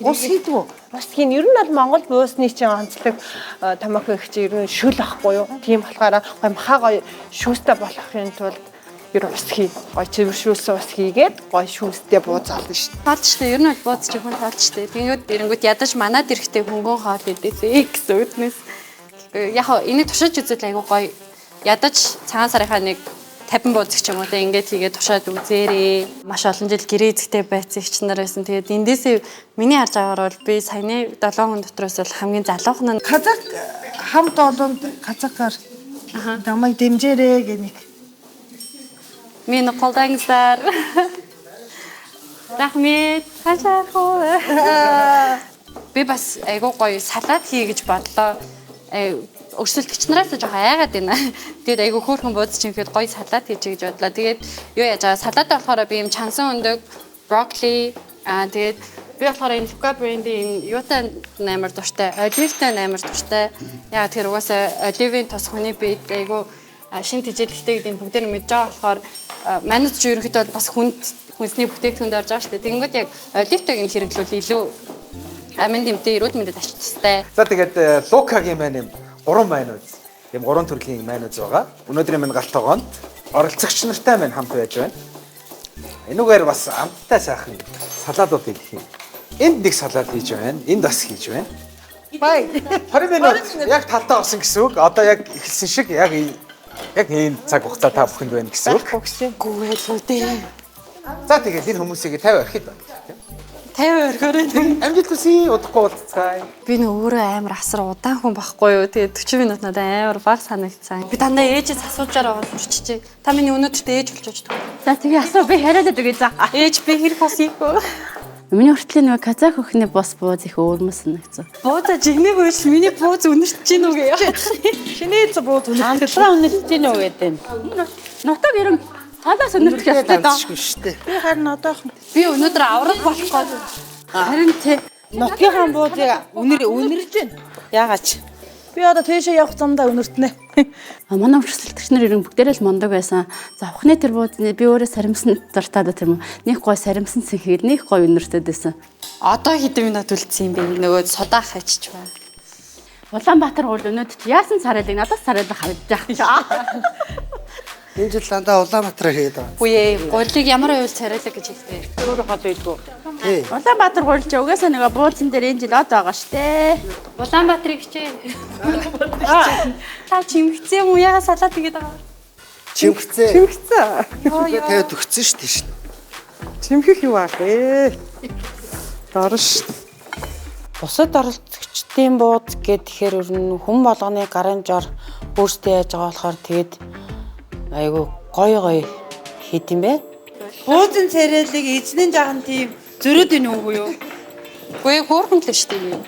Ус хийдэг үү? Ус хийн. Ер нь бол Монгол буусны чинь онцлог томоохон их чинь ер нь шүл ахгүй юу? Тийм болохоор гой махаа гой шүүстэй болохын тулд ер нь ус хий. Гой цэвэршүүлсэн ус хийгээд гой шүүстэй бууз олно шүү дээ. Тоолч шүү дээ. Ер нь бол бууз чи хүн тоолч шүү дээ. Тэгэнгүүт эренгүүт ядаж манад ирэхдээ хөнгөн хоол идээсэй гэсэн үднэс. Яг хоо энийг туршиж үзвэл айгүй гоё. Ядаж цагаан сарынхаа нэг 50 бууз ч юм уу те ингээд хийгээд туршаад үзээрэй. Маш олон жил гэрээ эзэгтэй байцсан эгч нар байсан. Тэгээд эндээсээ миний харж байгаагаар бол би саяны 7 хүн дотроос бол хамгийн залуухан нь Казак хамт олонд казакаар намайг дэмжээрэй гэх нэг. Мені қолдаңыздар. Рахмет. Хашаахуу. Би бас айгүй гоё салат хий гэж бодлоо. Өрсөлдөгч нараас жоохон айгаад байна. Тэгээд айгүй хөөрхөн бууз чимхэд гоё салат хийж гэж бодлоо. Тэгээд юу яаж байгаа салат болохоор би юм чансан өндөг, брокколи тэгээд би болохоор энэ Luca брендийн энэ юутай амар дуртай, оливтай амар дуртай. Яа тэр угаасаа оливын тос хүний биед айгүй шин тэжээлэгтэй гэдэг нь бүгдээр мэдж байгаа болохоор манайд ч ерөнхийдөө бас хүнд хүнсний бүтээгдэхүүнд орж байгаа шүү дээ. Тэгэнгүүт яг оливтойг нь хэрэглүүл илүү амин дэмтэй эрүүл мэндэд ач тустай. За тэгээд Лукагийн маань юм 3 майнууд юм 3 төрлийн майнууд байгаа. Өнөөдрийн минь галт тогоонд оролцогч нартай маань хамт байж байна. Энүүгээр бас амттай сайхан салаадууд идэх юм. Энд нэг салаад хийж байна. Энд бас хийж байна. Бай. 20 минут яг талтаа болсон гэсэн үг. Одоо яг эхэлсэн шиг яг ийм цаг хугацаа та бүхэнд байна гэсэн үг. Гүйл үү. За тэгээд энэ хүмүүсийг 50 орхид байна. 50 орхиорой. Амжилт хүсье. Удахгүй уулзцгаая. Би нөө өөрөө амар асар удаан хүн байхгүй юу. Тэгээд 40 минут надад амар баг санагдсан. Би дандаа ээжээс асуужаар байгаа сурчижээ. Та миний өнөөдөрт ээж болж очдог. За тэгээ асуу би хариулаад өгье за. Ээж би хэрэг бас хийх үү? Миний хүртэл нөгөө казах өхний бос бууз их өөрмөс санагдсан. Бууза жигнэгүй ш миний бууз үнэрч гин үү гээ. Чиний бууз үнэрч. Амтлаа үнэрч гин үү гэдэг. Нутаг ерөн талаас үнэрчих ёстой доо. шүү дээ. Би харин одоохон. Би өнөөдөр авраг болох гол. Харин тий. Нутгийнхаа буузыг үнэрж гин. Яагаад ч. Би одоо тийшээ явах замдаа үнэртнэ. Манай өрсөлдөгч нар ерөн бүгдээрээ л мундаг байсан. Завхны тэр буудны би өөрөө саримсан зуртаа да тэр юм. Нэг гой саримсан цэнхээд нэг гой үнэртэд байсан. Одоо хэдэн минут үлдсэн юм бэ? Нөгөө судаах хайчиж байна. Улаанбаатар гурил өнөөдөр чи яасан царайлыг надаас царайлаг харагдаж байгаа. Энэ жил дандаа Улаанбаатараар хийгээд байгаа. Үгүй ээ, гурилыг ямар байвал царайлаг гэж хэлдэг. Өөрөө хол байдгүй. Тий. Улаанбаатар гурил чи угаасаа нөгөө бууцан дээр энэ жил од байгаа штэ. Улаанбаатарыг хичээ. Та чимэгцэн юм уу? Яагаад салаад игээд байгаа? Чимэгцээ. Чимэгцээ. Тэгээ төгссөн шүү дээ. Чимхэх юу аа вэ? Дорн шүү. Бусад оролцогчдын бууз гэхээр ер нь хүн болгоны гарын жор өөртөө яаж байгаа болохоор тэгээд айгүй гоё гоё хийд юм бэ. Буузын царайлыг эзний жахан тийм зөрөөд ийн үгүй юу? Үгүй хөөрхөн л шүү дээ.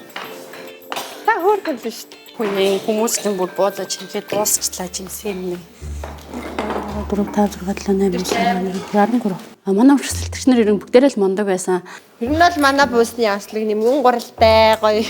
Та хөөрхөн л шүү дээ. Хүний хүмүүс л бүр буудлаа чимхээ дуусчлаа чимсэн юм. 4 5 6 7 8 9 13. Манай өрсөлдөгч нар ерөн бүгдээрээ л мундаг байсан. Ер нь бол манай буусны онцлог нэмгэн гуралтай гоё.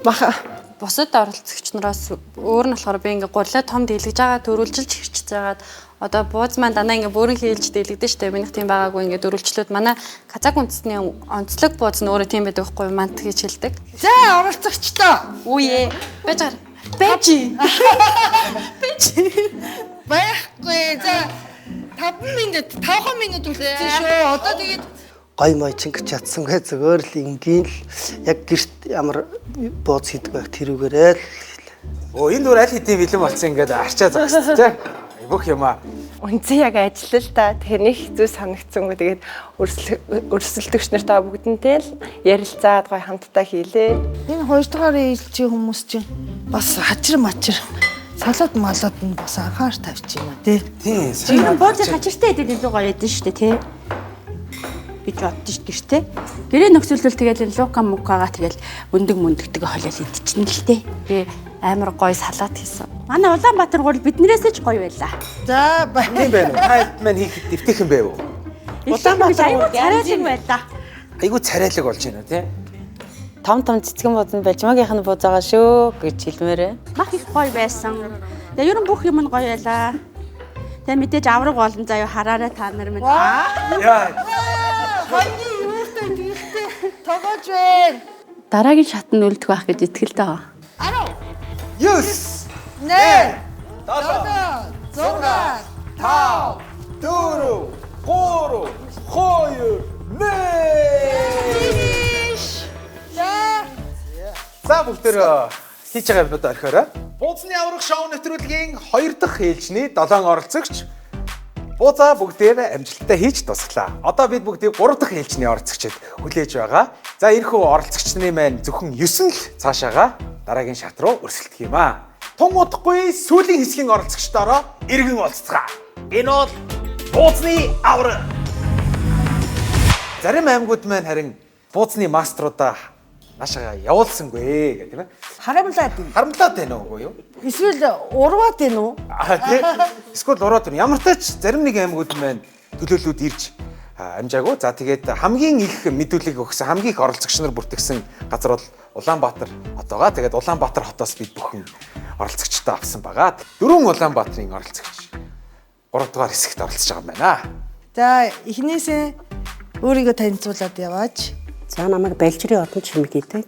Маха Бусад оролцогч нараас өөр нь болохоор би ингээ гурлаа том дийлгэж байгаа төрүүлжилж хэрчдэг. хийчихэж байгаад одоо бууз маань дандаа ингээ бөөрөн хийлж дийлэгдэн штэ. Минийх тийм байгаагүй ингээ дөрвөлжлүүд манай казак үндэсний онцлог бууз нь өөрөө тийм байдаг хгүй мант гэж хэлдэг. За оролцогчдоо. Үе. Байж гар. Байж. Байж. Байхгүй. За 5 минут, 5 минут үлдсэн шүү. Одоо тэгээд Гой мой чингэж чадсангүй зүгээр л энгийн л яг гэрт ямар бууз хийдэг байх тэрүүгээрээ л. Өө энэ дүр аль хэдийн бэлэн болсон ингээд арчаа зогссон тий. Бүх юм аа. Үнцэн яг ажиллал л та. Тэгэхээр нэг зүйл санагдсангүй. Тэгээд өрсөлдөгч нартай бүгдэнтэй л ярилцаад гой хамтдаа хийлээ. Энэ хоёр дахь ээлжийн хүмүүс чинь бас хачир мачир салаад малаад нь бас анхаар тавьчих юм а тий. Тийм. Тэр бууз хачиртай хэдэл илүү гоё байдсан шүү дээ тий. Гэж боддоо шүү гэртээ. Гэрээ нөхцөлөл тэгэл лука мукагаа тэгэл өндөг мөндөгтэйг холиол идчихнэ л дээ. Би амар гоё салат хийсэн. Манай Улаанбаатар гурил биднээсээ ч гоё байлаа. За баяр. Тийм байна уу? Та маань хийхэд дэвтэйхэн байв уу? Улаанбаатар айгуу царайлаг байлаа. Айгуу царайлаг болж байна тий. Том том цэцгэн бууз нь балжмагийнх нь бууз байгаа шүү гэж хэлмээрээ. Мах их гоё байсан. Тэгээ ер нь бүх юм нь гоё байлаа. Тэгээ мэдээж авраг болно заяа хараарай та нар минь. Яа. Хоньны юутай тэлтэй тогоож байна. Дараагийн шат нь үлдэх байх гэж итгэлтэй байгаа. 9 8 7 6 5 4 3 2 1. За. За бүгдээр хийж байгаа юмнуудаа орхиорой. Бууцны аврах шоу нэвтрүүлгийн 2 дахь ээлжний 7 оролцогч Буузаа бүгдээр амжилттай хийж тусглаа. Одоо бид бүгдийг 3 дахь ээлжний оролцогчид хүлээж байгаа. За энэхүү оролцогч нарын маань зөвхөн 9 л цаашаага дараагийн шат руу өрсөлдөх юм аа. Тун удахгүй сүүлийн хэсгийн оролцогчдороо иргэн уулзцгаа. Энэ бол бууцны авраг. Зарим аймагуд маань харин бууцны маструудаа наашаа явуулсангүй гэх тийм ээ. Харамлаад байна. Харамлаад байна уу юу? Эсвэл урваад байна уу? Аа тий. Эсвэл ураад байна. Ямар ч тач зарим нэг аймагуд маань төлөөллүүд ирж амжаагүй. За тэгээд хамгийн их мэдүүлэг өгсөн, хамгийн их оролцогч нар бүртгэсэн газар бол Улаанбаатар хот байгаа. Тэгээд Улаанбаатар хотоос бид бүхэн оролцогчтой авсан байгаа. Дөрвөн Улаанбаатарын оролцогч 3 дугаар хэсэгт оролцож байгаа юм байна. За эхнээсээ өөрийгөө танилцуулаад яваач. За намайг Балжирын одон чимэг гэдэг.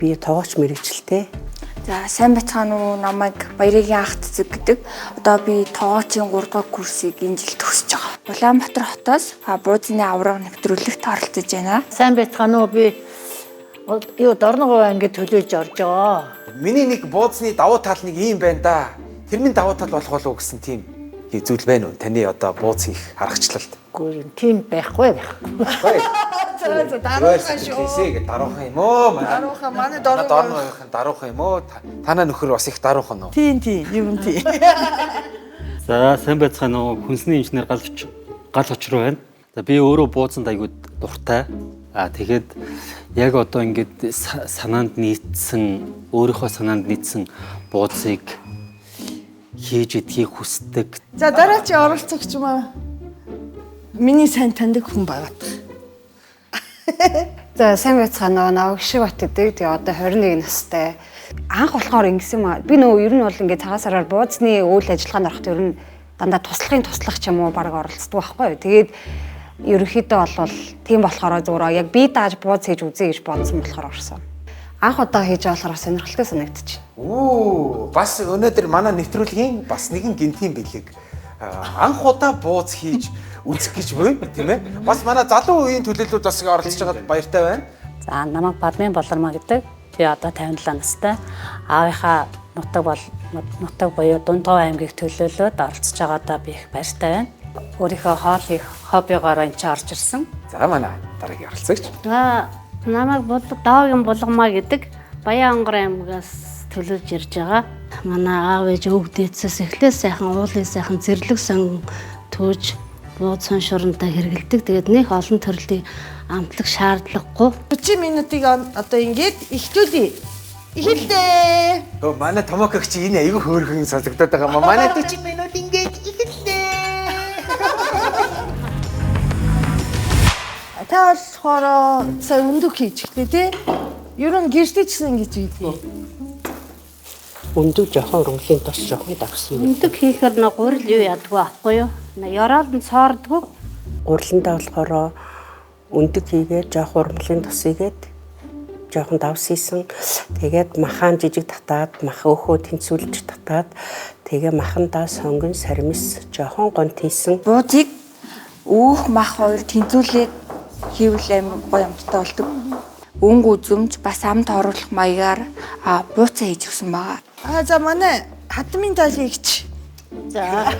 Би тоогооч мэрэгчлээ. За сайн байцгаана уу? Намайг Баярын анх цэцэг гэдэг. Одоо би тоогоочийн 3 дугаар курсыг энэ жил төгсөж байгаа. Улаанбаатар хотоос бууцны авраг нэвтрүүлэгт оролцож байна. Сайн байцгаана уу? Би юу Дорногов ангид төлөөж орж байгаа. Миний нэг бууцны давуу тал нэг ийм байна да. Тэр минь давуу тал болох болов уу гэсэн тийм зүйл байна уу? Таны одоо бууц хийх аргачлалд. Үгүй тийм байхгүй байхгүй. За за даруухан шүү. Хийсээ даруухан юм уу? Даруухан манай Дорноогийнхан даруухан юм уу? Танаа нөхөр бас их даруухан уу? Тийм тийм юм тийм. За сайн байцгаана уу? Хүнсний инженер гал очроо байна. За би өөрөө бууцанд айгуу дуртай. А тэгээд яг одоо ингээд санаанд нийцсэн, өөрийнхөө санаанд нийцсэн бууцыг хийж идэхийг хүсдэг. За дараачийн оролцогч маа миний сайн таньдаг хүн байгаа. За сайн байцгаана уу? Наваг Шиват гэдэг. Тэгээ одоо 21 настай. Анх болохоор ингэсэн юм аа. Би нөгөө ер нь бол ингээд цагаан сараар бууцны үйл ажиллагаанд ороход ер нь дандаа туслахын туслах ч юм уу баг оролцдог байхгүй юу. Тэгээд ерөнхийдөө бол тийм болохоор зүгээр яг би дааж бууз хийж үзье гэж бодсон болохоор орсон. Анх удаа хийж байгаа болохоор сонирхолтой санагдчих. Үу бас өнөөдөр манай нэвтрүүлгийн бас нэгэн гинтийн бэлэг. Анх удаа бууз хийж үзэх гэж буй тийм ээ. Бас манай залуу үеийн төлөөллүүд бас оролцож байгаад баяртай байна. За намайг Бадмын Болормоо гэдэг. Би одоо 57 настай. Аавынхаа нутаг буюу Дундгов аймгийг төлөөлөөд оролцож байгаадаа би их баяртай байна. Өөрийнхөө хоол хийх хоббигоор энэ ч орж ирсэн. За манай дараагийн оролцогч. За намайг Доогийн Булгамаа гэдэг Баян-Онгор аймгаас төлөөлж ирж байгаа. Манай аав ээж өвөг дээдсээс эхлээд сайхан уулын сайхан зэрлэг сонгон түүж бууцхан шурантай хэрэгэлдэг. Тэгээд нэх олон төрлийн амтлаг шаардлагагүй. 40 минутыг одоо ингээд эхлүүлье. Эхэллээ. Өө манай Томоко чи энэ айгүй хөөрхөн сонсогдоод байгаа юм. Манай 40 минут ингээд эхэллээ. Та болохоор сая өндөг хийж эхлэв тий. Ер нь гэртээ ч гэсэн ингэж хийдэг. Өндөг жоохон ургамлын тос жоохон давсан. Өндөг хийхээр нөө гурил юу ядгүй аахгүй юу? Ёроол нь цоордгүй. Гуриландаа болохоор өндөг хийгээд жоохон ургамлын тос хийгээд жоохон давс хийсэн. Тэгээд махан жижиг татаад, мах өөхөө тэнцвүүлж татаад, тэгээ махандаа сонгон сармис жоохон гонт хийсэн. Буузыг өөх мах хоёр тэнцвүүлээд хийвэл амар гоё амттай болдог. Өнгө үзэмж бас амт оруулах маягаар бууцаа хийж өгсөн байгаа. Аа за манай хатмын тайлыг ич. За.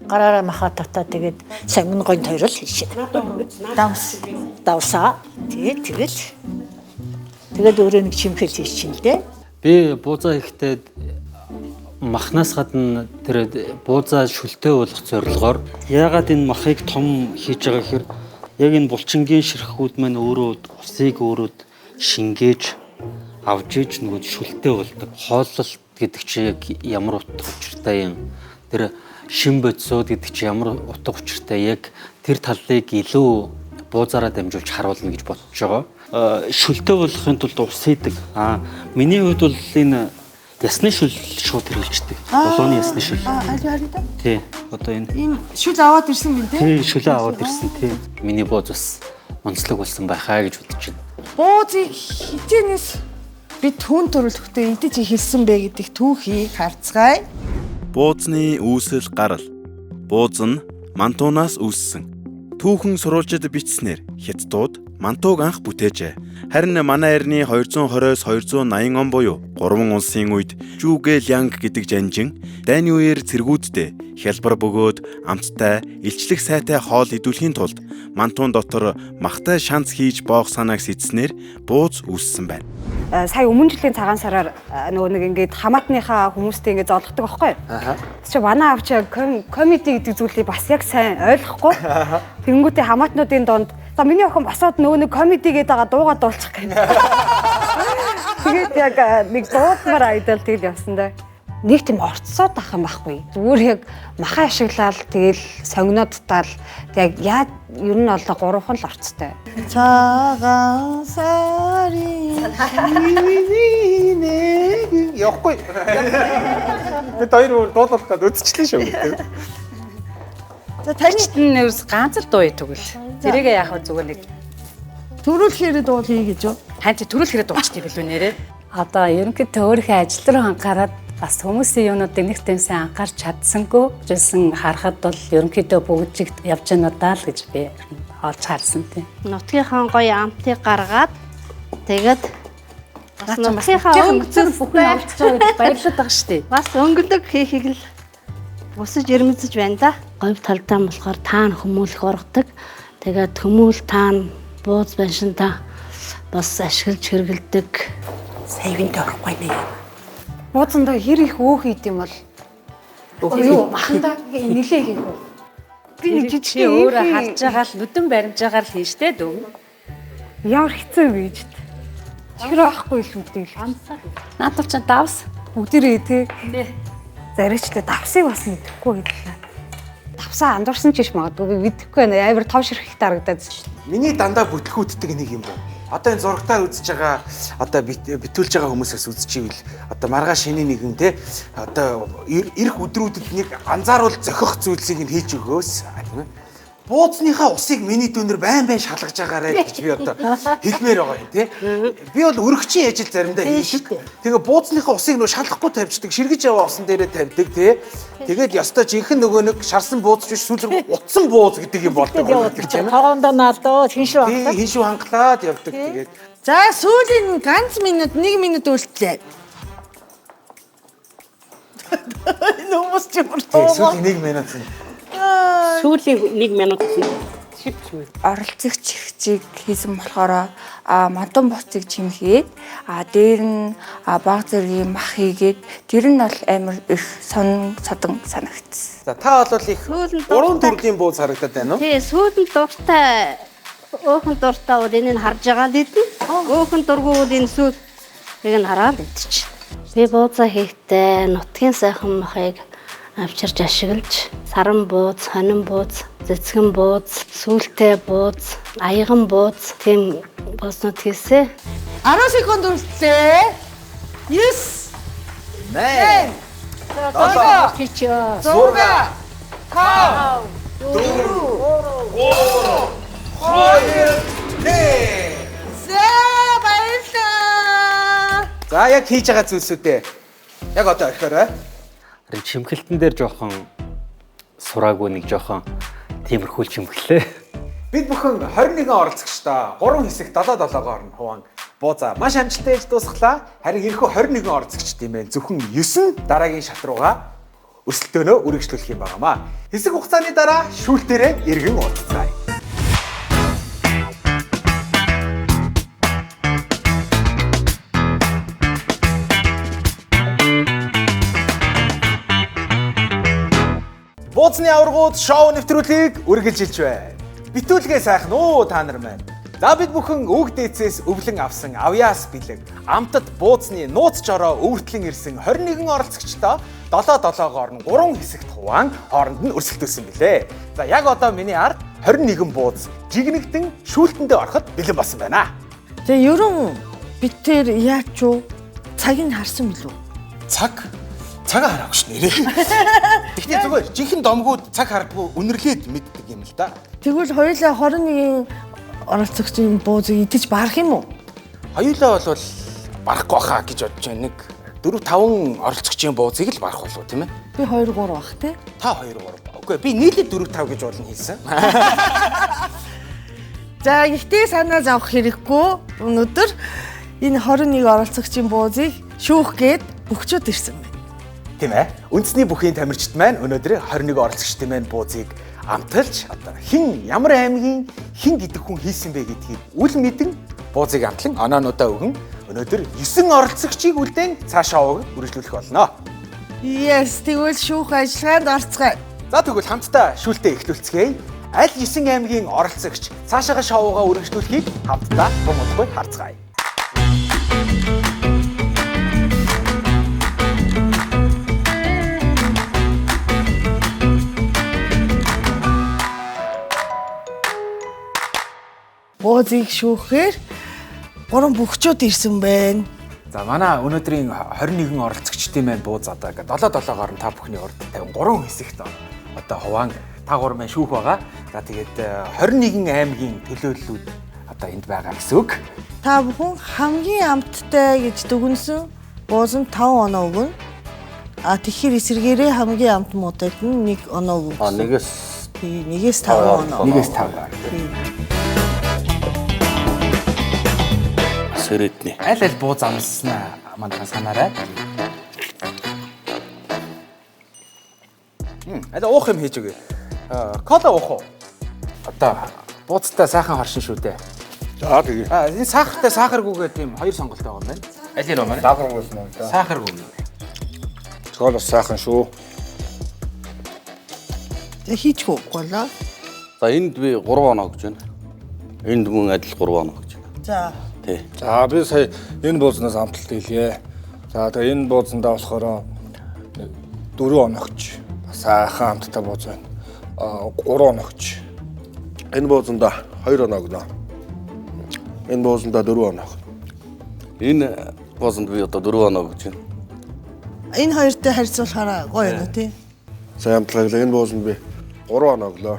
Гараараа маха татаа тэгээд сонгон гонт хоёр л хийшээ. Давс. Давсаа. Тэгээд тэгэл. Тэгээд өөрөө нэг чимхэл хийчин л дээ. Би буузаа хийхдээ махнаас гадна тэр буузаа шүлтэй болох зорилгоор яагаад энэ махыг том хийж байгаа гэхээр яг энэ булчингийн ширхгүүд маань өөрөө усыг өөрөө шингээж авч иж нөгөө шүлтэй болдог. Хооллолт гэдэг чи яг ямар утга учиртай юм. Тэр шин бодисууд гэдэг чи ямар утга учиртай яг тэр талыг илүү буузаараа дамжуулж харуулна гэж бодож байгаа. Шүлтэй болохын тулд ус хийдэг. Аа миний хувьд бол энэ ясны шүл шууд хэрэглэждэг. Болооны ясны шүл. Аа аль харин та? Тий. Одоо энэ Энэ шүл аваад ирсэн мэн тэ? Тий, шүлээ аваад ирсэн тий. Миний бууз бас онцлог болсон байхаа гэж бодож байна. Буузыг хизээнээс би түүн төрөлхтөө идэж эхэлсэн бэ гэдэг түүхийг харцгаая. Бууцны үүсэл гарал. Бууз нь мантуунаас үүссэн. Түүхэн сурвалжид бичснээр хятадууд мантууг анх бүтээжээ. Харин манай эртний 220-оос 280 он буюу 3 улсын үед Жүгэ Лянг гэдэг жанжин дайны үеэр цэргүүддээ хялбар бөгөөд амттай илчлэх сайтай хоол идүүлэхийн тулд мантуун дотор махтай шанц хийж боох санааг сэтснээр бууз үүссэн байна. Сая өмнө жилийн цагаан сараар нөгөө нэг ингээд хамаатныхаа хүмүүстэй ингээд зоолгодог байхгүй юу? Тэгс чи манай авч комеди гэдэг зүйлийг бас яг сайн ойлгохгүй. Тэнгүүтээ хамаатнуудын донд за миний охин босоод нөгөө нэг комеди гэдэг байгаа дуугаа дуулчих гэх юм. Тэгээд яг нэг дуудмаар айдал тэгэл явсан да. Нэг тийм орцсоод ах юм байхгүй. Зүгээр яг маха ашиглаад тэгэл сонгиноод таал яг яа ер нь бол гурван л орцтой. Цагаан сарын нэг явахгүй. Бид хоёр өөр дуулах гээд үзчихлээ шүү. За таны нь ерөөс ганц л дуу идэг л. Тэрийг яах вэ зүгээр нэг төрүүлэхээр дуулъя гэж юу? Хань чи төрүүлэхээр дуулчих юм билүү нэрээ. Одоо ерөнхийдөө өөрийнхөө ажил руу анхаарат бас хүмүүсийн юунуудыг нэг тийм сайн анхаарч чадсангүй. Жисэн харахад бол ерөнхийдөө бүгд явж байна даа л гэж би олж харсан тийм. Нутгийнхаа гоё амтыг гаргаад тэгээд бас нутгийнхаа өнгөцөр бүхэн олдож байгаа гэдээ баярлаад байгаа шүү дээ. Бас өнгөлөг хийхийг л өсөж ирмэцэж байна да. Говь талдаа болохоор таан хүмүүлэх ургадаг. Тэгээд хүмүүл таан бууз байшинта бас ашиглаж хэрэгэлдэг. Сая винт орохгүй нэ. Буузандаа хэр их өөх хийд юм бол юу махандаа нилээ хийх үү? Би нэг жижиг өөрөө харж байгаа л нүдэн баримж байгаа л хийн штэ дүү. Ямар хэцүү вэ гэж. Чихэр байхгүй л үгүй л. Наадвал чи давс. Бүгдээрээ тий. Заригчтай давсыг бас мэдэхгүй байлаа. Давсаа андуурсан ч биш магадгүй би мэдэхгүй байна. Амар тов ширхэгт харагдаад шүү. Миний дандаа бүтлгүүтдэг нэг юм байна. Одоо энэ зурагтаар үзэж байгаа одоо битүүлж байгаа хүмүүсээс үзчихвэл одоо маргааш шинэ нэгэн те одоо ирэх өдрүүдэд нэг анзааруул зохих зүйлсийг нь хийж өгөөс. Бууцныхаа усыг миний дүүнер байн байн шалгаж байгаарай гэж би одоо хэлмээр байгаа юм тий. Би бол өргөчийн ажил заримдаа хийдэг. Тэгээ бууцныхаа усыг нөө шалгахгүй тавьчихдаг, ширгэж яваа усан дээрээ тавьдаг тий. Тэгээд ёстой жинхэнэ нөгөө нэг шарсан бууз биш сүүл рүү утсан бууз гэдэг юм болдог тийм ээ. Тогоондоо наалдаа хин шүү хангалаа. Хин шүү хангалаад явдаг тэгээд. За сүүлийн ганц минут 1 минут үлдлээ. Энэ хүмүүс ч бүр сүүлийн 1 минут. Сүүлийн 1 минут оролцогч чиг хийсэн болохоор модон буцыг чимхээд дээр нь баг зэргийн мах хийгээд тэр нь бол амар их сон содон санагдсан. За та бол их гурван төрлийн бууз харагдаад байна уу? Тий, сүүл нь дуртай өөхөн дуртай бол энийг харж байгаа л идэн. Өөхөн дургүй бол энэ сүүл ийг нь хараад идчих. Би буузаа хийхдээ нутгийн сайхан махыг авчирч ашиглаж саран бууз, сонин бууз, цэцгэн бууз, сүлтэй бууз, аяган бууз тийм буузнууд хийсэ. 10 секунд үлдлээ. 9 8 7 6 5 4 3 2 1. За баярлалаа. За яг хийж байгаа зүйлсүүдээ яг одоо орхиорой. Харин чимхэлтэн дээр жоохон сураагүй нэг жоохон тиймэрхүү чимхлээ. Бид бүхэн 21 оролцогчтой 3 хэсэг 7 7-оор нь хуваан буузаа маш амжилттай ээж дуусглаа. Харин энэхүү 21 оролцогчд юм байна. Зөвхөн 9 дараагийн шат руугаа өрсөлдөөнөө үргэлжлүүлэх юм байнамаа. Хэсэг хугацааны дараа шүүлтээрээ эргэн уулзцаая. Бууцны аваргууд шоу нэвтрүүлгийг үргэлжилж байна. Битүүлгээ сайхан уу та нар маань. За бид бүхэн үг дээдсээс өвлөн авсан авьяас бэлэг, амтад бууцны нууц жороо өвөртлөн ирсэн 21 оролцогчтой 7 7-оор нь 3 хэсэгт хуваан хооронд нь өрсөлдөөсөн билээ. За яг одоо миний ард 21 бууз жигнэгдэн шүүлтэндээ ороход бэлэн болсон байна. Тэгээ ерөн бид тэр яач юу цагийг харсан билүү? Цаг цагаа хараагүй ш нэрээ. Гэхдээ зүгээр жинхэнэ домгууд цаг хардггүй үнэрлээд мэддэг юм л да. Тэгвэл хоёулаа 21 оролцогчийн буузыг идэж барах юм уу? Хоёулаа бол барахгүй хаа гэж бодож байна. Нэг 4 5 оролцогчийн буузыг л барах болов тийм ээ. Би 2 3 бах тий. Та 2 3. Үгүй би нийлээд 4 5 гэж болно хэлсэн. За гэхдээ санаа зовох хэрэггүй. Өнөөдөр энэ 21 оролцогчийн буузыг шүүх гээд бөхчүүд ирсэн байна. Тийм ээ. Үндэсний бүхийн тамирчид маань өнөөдөр 21 оролцогчдын маань буузыг амталж одоо хэн ямар аймгийн хэн гэдэг хүн хийсэн бэ гэдгийг үл мэдэн буузыг амтлан оноонуудаа өгөн өнөөдөр 9 оролцогчийг үлдээн цаашаа овог үргэлжлүүлэх болно. Yes, тэгвэл шүүх ажиллагаанд орцгоё. За тэгвэл хамтдаа шүүлтээ эхлүүлцгээе. Аль 9 аймгийн оролцогч цаашаага шоугаа үргэлжлүүлэхийг хамтдаа тун удахгүй харцгаая. Буузыг шүүхээр 3 бөхчүүд ирсэн байна. За манай өнөөдрийн 21 оролцогчдын маань бууз одоо ингээд 7 7-оор нь та бүхний урд 53 хэсэгт одоо хуваан та гурван маань шүүх байгаа. За тэгээд 21 аймгийн төлөөллүүд одоо энд байгаа гэсэн үг. Та бүхэн хамгийн амттай гэж дүгнсэн бууз нь 5 оноо өгнө. А тэгэхээр эсэргээрээ хамгийн амт муутайд нь 1 оноо өгнө. А нэгээс тий, нэгээс 5 оноо. Нэгээс 5. Сэрэдний. Аль аль бууз амлснаа манайхан санаарай. Аль уух юм хийж өгье. Кола уух уу? Одоо бууцтай сайхан хоршин шүү дээ. За тэгээ. А энэ сахартай сахаргүйгээ тийм хоёр сонголт байгаа юм байна. Аль нь вэ? Сахаргүй юм да. Сахаргүй. Кола сайхан шүү. Тэг хийчихүү голоо. За энд би 3 оноо гэж байна. Энд мөн адил 3 оноо гэж байна. За. Тий. За би сая энэ буузнаас амталт хийлээ. За тэгээ энэ буузнандаа болохоор 4 оногч бас сайхан амттай бууз байна. 3 оногч. Энэ буузанда 2 оноо өгнө. Энэ буузанда 4 оноо. Энэ буузанд би одоо 4 оноо өгч байна. Энэ хоёртой харьцуулахаараа гоё юм уу тий? Сайн амтлаглаа. Энэ буузанд би 3 оноо өглөө.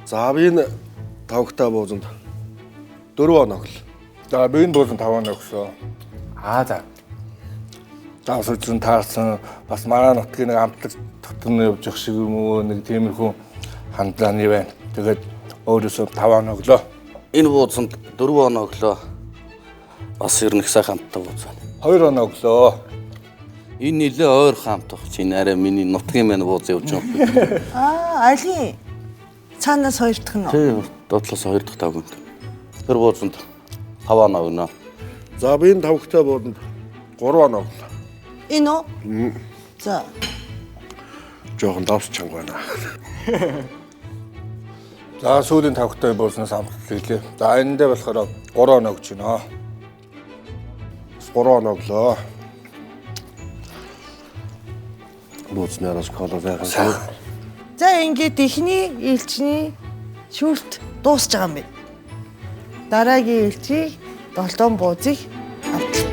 За би энэ тавгтай буузанд 4 оноо өглөө. За би энэ буузанд 5 оноо өгсөн. Аа за. За сүлжэн таарсан бас манай нутгийн нэг амтлаг дотор нь явж явах шиг юм уу нэг тиймэрхүү хандлааны байна. Тэгээд өөрөөсөө 5 оноо өглөө. Энэ буузанд 4 оноо өглөө. Бас ер нь их сайхан амттай бууз байна. 2 оноо өглөө. Энэ нэлээ ойрхон амт баг чи энэ арай миний нутгийн маань бууз явж байгаа юм. Аа, алийн цаанаас хоёр дахь нь. Тий, доотлоос хоёр дахь тавганд. Тэр буузанд 5 оноо өгнө. За би энэ тавгтай бууданд 3 оноо өглөө. Энэ үү? За. Жохон давс чанга байна. За сүүлийн тавгтай буузнаас амтлт хийлээ. За энэ дээр болохоор 3 оноо өгч байна. 3 оноо өглөө. Бууцны араас кола сайхан шүү. За ингээд эхний элчний шүүлт дуусч байгаа юм байна. Дараагийн элчийг долоон буузыг автлаа.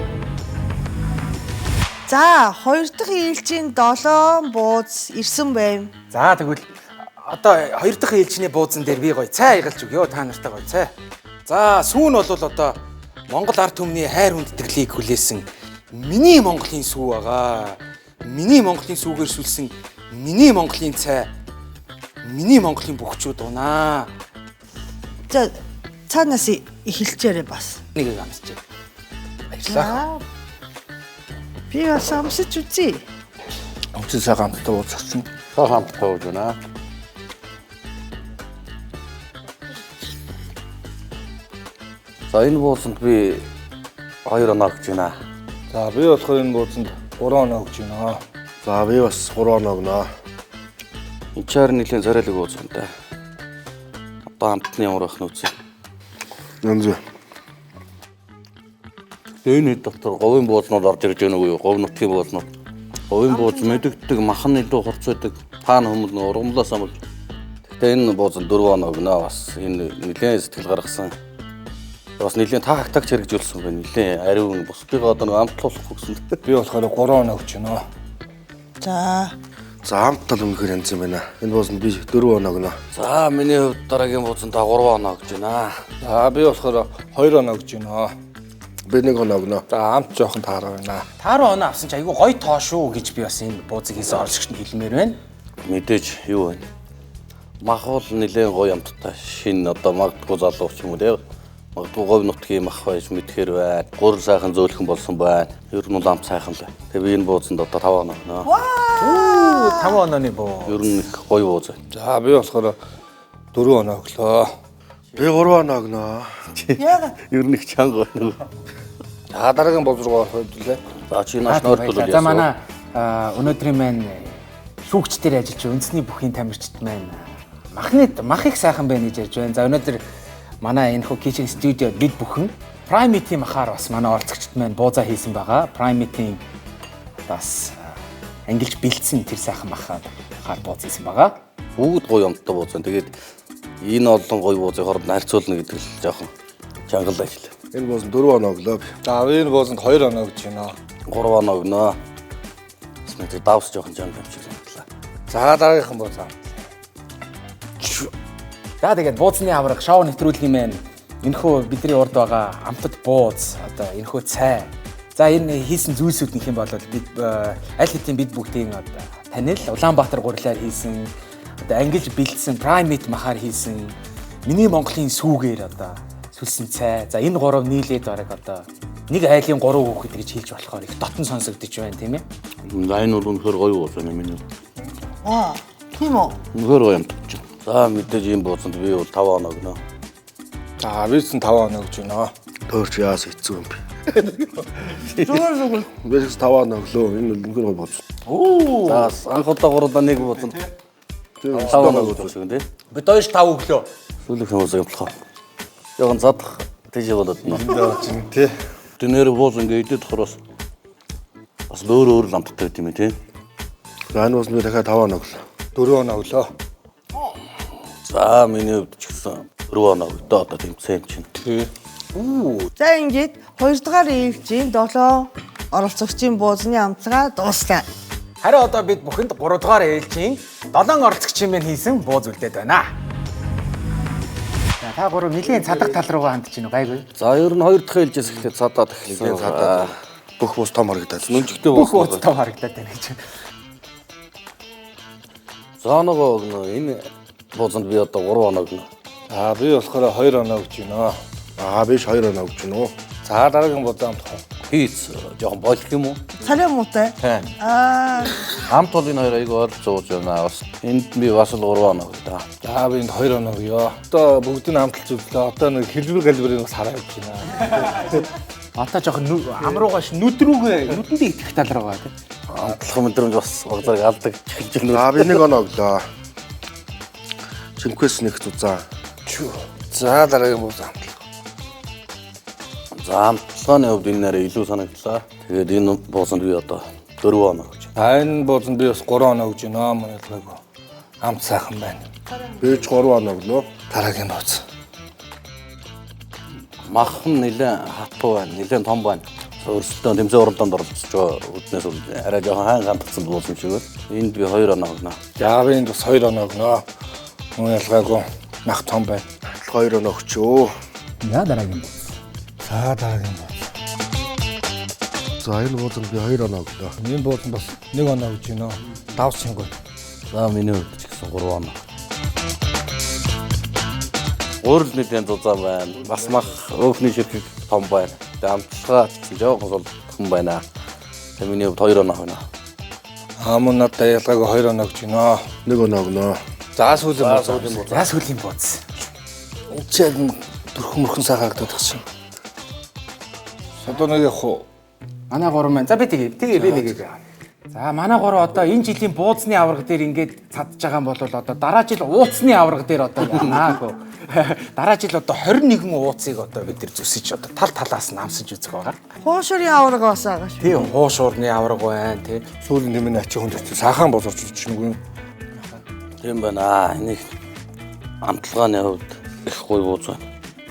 За, хоёр дахь ээлжийн 7 бууз ирсэн байв. За тэгвэл одоо хоёр дахь ээлжний буузан дээр би гоё цай аялж өгөө та нартай гоё цай. За сүү нь бол одоо Монгол ард түмний хайр хүндэтгэлийг хүлээсэн миний Монголын сүү байгаа. Миний Монголын сүүгээр сүлсэн миний Монголын цай. Миний Монголын бөхчүүд унаа. За, цаанаас эхэлчээрэй бас. Нэг амсч. Баярлалаа. Би бас амсаж үзье. Амтсан сайхан амттай ууцсан. Сайхан амттай ууж байна. За энэ бууцанд би 2 оноо өгч байна. За би болохоор энэ бууцанд 3 оноо өгч байна. За би бас 3 оноо өгнө. Энэ чаар нэлийн царайлаг ууц юм да. Одоо амтны ямар байх нь үзье. Янз. Энэ хэд дотор говийн буузнууд орж ирж байгаа нүг юу? Говь нутгийн буузнууд. Говийн бууз мэдэгддэг, махан илүү хурц байдаг. Паан хүмүүс нэг ургамлаас амл. Гэхдээ энэ бууз 4 оноо өгнө бас. Энэ нэлээд сэтгэл гаргасан. Бас нэлээд тагтагч хэрэгжүүлсэн байна. Нэлээд ариун бусдыгаа одоо нэг амтлуулахгүй гэсэн. Би болохоор 3 оноо өгч байна. За. За амт тал үнэхээр янз юм байна. Энэ бууз би 4 оноо өгнө. За миний хувьд дараагийн бууз та 3 оноо өгч байна. За би болохоор 2 оноо өгч байна. Би 1 оноо өгнө. За амт жоохон таараа байна. Тааруу оноо авсан чи айгүй гоё тоо шүү гэж би бас энэ буузыг хийсэн оролцогчд хэлмээр байна. Мэдээж юу вэ? Мах бол нэлээд гоё амттай. Шинэ одоо магадгүй залуу ч юм уу те. Магадгүй говь нутгийн мах байж мэдхээр байна. Гурил сайхан зөөлхөн болсон байна. Ер нь бол амт сайхан л. Тэгээ би энэ буузанд одоо 5 оноо өгнө. Вау! 5 онооны бууз. Ер нь их гоё бууз байна. За би болохоор 4 оноо өглөө. Би 3 оноо өгнө. Яагаад? Ер нь их чанга байна. За дараагийн бууз руу орох хэвлээ. За чи нааш нойртол. За манай өнөөдрийн маань шүүгч дээр ажиллаж үндэсний бүхийн тамирчид маань махны мах их сайхан байна гэж ярьж байна. За өнөөдөр манай энэ хүү Kitchen Studio бид бүхэн Prime Meat-ийн махаар бас манай оролцогчд маань буузаа хийсэн байгаа. Prime Meat-ийн бас ангилж бэлдсэн тэр сайхан махаар бууз хийсэн байгаа. Бүгд гоё амттай бууз байна. Тэгээд энэ олон гоё буузыг хооронд харьцуулна гэдэг л жоохон чангалаа ажил. Энэ бууз 4 оноо өглөө. За би энэ буузанд 2 оноо өгч байна. 3 оноо өгнө. Бас нэг давс жоохон чанга юм шиг санагдлаа. За дараагийнхан бууз. За тэгээд бууцны авраг шоу нэвтрүүлгийн маань энэхүү бидний урд байгаа амтд бууз одоо энэхүү цай. За энэ хийсэн зүйлсүүд нөх юм бол бид аль хэдийн бид бүгдийн одоо танил Улаанбаатар гурилаар хийсэн одоо ангилж бэлдсэн Prime Meat махаар хийсэн миний Монголын сүүгээр одоо сүлсэн цай. За энэ гурав нийлээд бараг одоо нэг айлын 3 хүүхэд гэж хэлж болохоор их дотн сонсогдож байна тийм ээ. За энэ бол үнэхээр гоё бууз байна миний. Аа, тийм үү? Үнэхээр гоё амтж. За мэдээж ийм буузанд би бол 5 оноо өгнө. За би ч 5 оноо өгч байна. Төөрч яас хэцүү юм бэ. Зүгээр. Би ч 5 оноо өглөө. Энэ үнэхээр гоё бууз. Оо. За анх удаа 3 удаа нэг буузанд 5 оноо өгч байна тий. Бид хоёрч 5 өглөө. Сүүлийнх нь буузыг амтлах. Яван задах тийш болоод нэ. Тий. Дэнэр бууз ингээ идэд болохоор бас өөр өөр л амттай байт юм тий. За энэ бууз би дахиад 5 оноо өглөө. 4 оноо өглөө. За миний хувьд ч гэсэн 4 оноо өгдөө одоо тэмцээн юм чинь. Тий. За ингээд 2 дугаар ээлжийн 7 оролцогчийн буузны амтлага дууслаа. Харин одоо бид бүхэнд 3 дугаар ээлжийн 7 оролцогчийн маань хийсэн бууз үлдээд байна. За та гурав нэлийн цадах тал руугаа хандж гинүү гайгүй. За ер нь 2 дахь ээлжээс эхлээд цадаад эхэлсэн. Нэлээд цадаад. Бүх бууз том харагдаад. Нүнжигтэй бууз. Бүх бууз том харагдаад байна гэж. За оноо өгнө. Энэ буузанд би одоо 3 оноо өгнө. За би болохоор 2 оноо өгч байна. Аа би 2 оноо өгч байна уу. За дараагийн бууз амтах. Хийц жоохон болох юм уу? Цалин муутай. Тийм. Аа Амт бол энэ хоёр айгүй ойролцоо ууж байна. Бас энд би бас л 3 оноо өгье да. За би энд 2 оноо өгье. Одоо бүгд нь амталж үзлээ. Одоо нэг хэлбэр галбирыг бас хараа явж байна. Одоо жоохон амруугаа нүд рүүгээ нүдэндээ итгэх тал руугаа тийм. Амтлах мэдрэмж бас баг зэрэг алдаг эхэлж байна. За би 1 оноо өглөө. Чимхээс нэг зузаан. За дараагийн бууз амтлах. За амтлагын хувьд энэ нэрээ илүү санагдлаа. Тэгээд энэ буузанд би одоо 4 оноо өгч. За энэ буузанд би бас 3 оноо өгч байна. Манай ялгаагүй. Амт сайхан байна. Би ч 3 оноо өглөө. Дараагийн бууз. Мах нь нэлээд хатуу байна, нэлээд том байна. Өрсөлдөөн тэмцээн уралдаанд оролцож байгаа үднээс бол арай жоохон хайн хандсан бууз юм шиг байна. Энд би 2 оноо өгнө. За би энд бас 2 оноо өгнө. Мөн ялгаагүй мах том байна. 2 оноо өгчөө. За дараагийн бууз. За дараагийн бууз. За энэ буузанд би 2 оноо өглөө. Энэ буузанд бас 1 оноо өгч гинөө. Давс шингөө. За миний хувьд ч гэсэн 3 оноо. Өөр л нэг зузаан байна. Бас мах өөхний ширхэг том байна. Тэгээ амтлагаа ч гэсэн жоохон сулдхан байна. Тэгээ миний хувьд 2 оноо өгнө. Аа мөн надад ялгаагүй 2 оноо өгч гинөө. 1 оноо өгнө. За сүүлийн бууз. За сүүлийн бууз. Энд чи яг төрхөн мөрхөн сайхан харагдаад тагсан. Содоо нэг явах уу? Манай гурван маань. За би тэгээ. Тэгээ би нэгийг. За манай гурав одоо энэ жилийн бууцны аварга дээр ингээд цадж байгаа юм бол одоо дараа жил ууцны аварга дээр одоо яанаа гөө. Дараа жил одоо 21 ууцыг одоо бид нар зүсэж одоо тал талаас нь амсаж үзэх байгаа. Хуушурын аварга бас байгаа шүү. Тий, хуушурны аварга байна тий. Сүүлийн нэмэн ачин хүнд очив. Сайхан бууз орж ирж нүгэн. Тийм байна. Энийг амтлагааны хувьд их гоё бууз байна.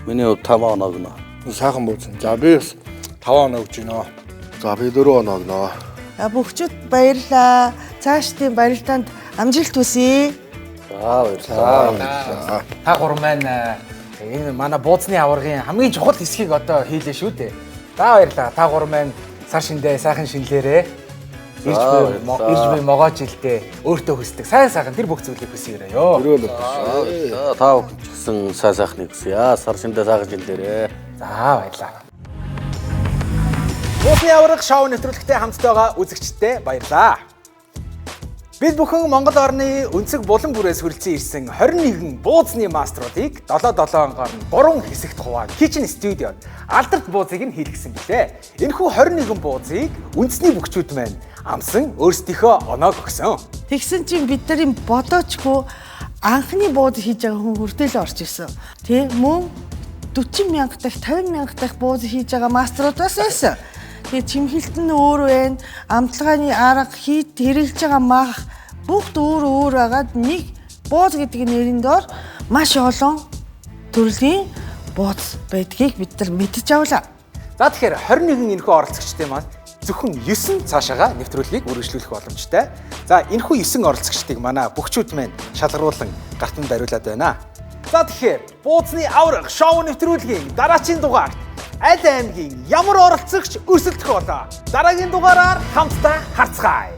Миний хувьд 5 оноо өгнө. Сайхан бууз. За би бас 5 оноо өгч гинөө. За би 4 оноо өгнө. Бүгчүүд баярлаа. Цаашдын барилдаанд амжилт хүсье. За баярлалаа. Та гурван маань энэ манай бууцны аваргын хамгийн чухал хэсгийг одоо хийлээ шүү дээ. За баярлалаа. Та гурван маань сар шиндээ сайхан шинлээрээ ирж буй могоо жилдээ өөртөө хүсдэг сайн сайхан тэр бүх зүйлийг хүсье ёо. Өрөөл. Та бүхэн ч гэсэн сайн сайхныг хүсье. Сар шиндээ сайхан шинлээрээ. За баярлалаа. Бууцны аварга шоу нэвтрүүлэгтэй хамтдаа байгаа үзэгчдэд баярлалаа. Бид бүхэн Монгол орны өнцөг булан бүрээс хүрэлцэн ирсэн 21 бууцны маструудыг 7-7 ангаар нь 3 хэсэгт хуваан Kitchen Studio-д алдарт буузыг нь хийлгэсэн билээ. Энэхүү 21 буузыг үндэсний бөхчүүд маань амсан өөрсдийнхөө оноог өгсөн. Тэгсэн чинь бид нарын бодоочгүй анхны бууз хийж байгаа хүн хүртэл орж ирсэн. Тэ мөн 40 мянга дахь 50 мянга дахь бууз хийж байгаа маструуд бас байсан. Тэгээ чимхэлт нь өөр байна. Амтлагааны арга хийд хэрэглэж байгаа мах бүгд өөр өөр байгаад нэг бууз гэдэг нэрийн доор маш олон төрлийн бууз байдгийг бид нар мэдэж авлаа. За тэгэхээр 21 энэхүү оролцогчдын маань зөвхөн 9 цаашаага нэвтрүүлгийг үргэлжлүүлэх боломжтой. За энэхүү 9 оролцогчдыг манай бөхчүүд маань шалгаруулан гартанд бариулаад байна. За тэгэхээр бууцны аварга шоу нэвтрүүлгийн дараачийн дугаарт аль аймгийн ямар оролцогч өрсөлдөх болоо дараагийн дугаараар хамтдаа харцгаая.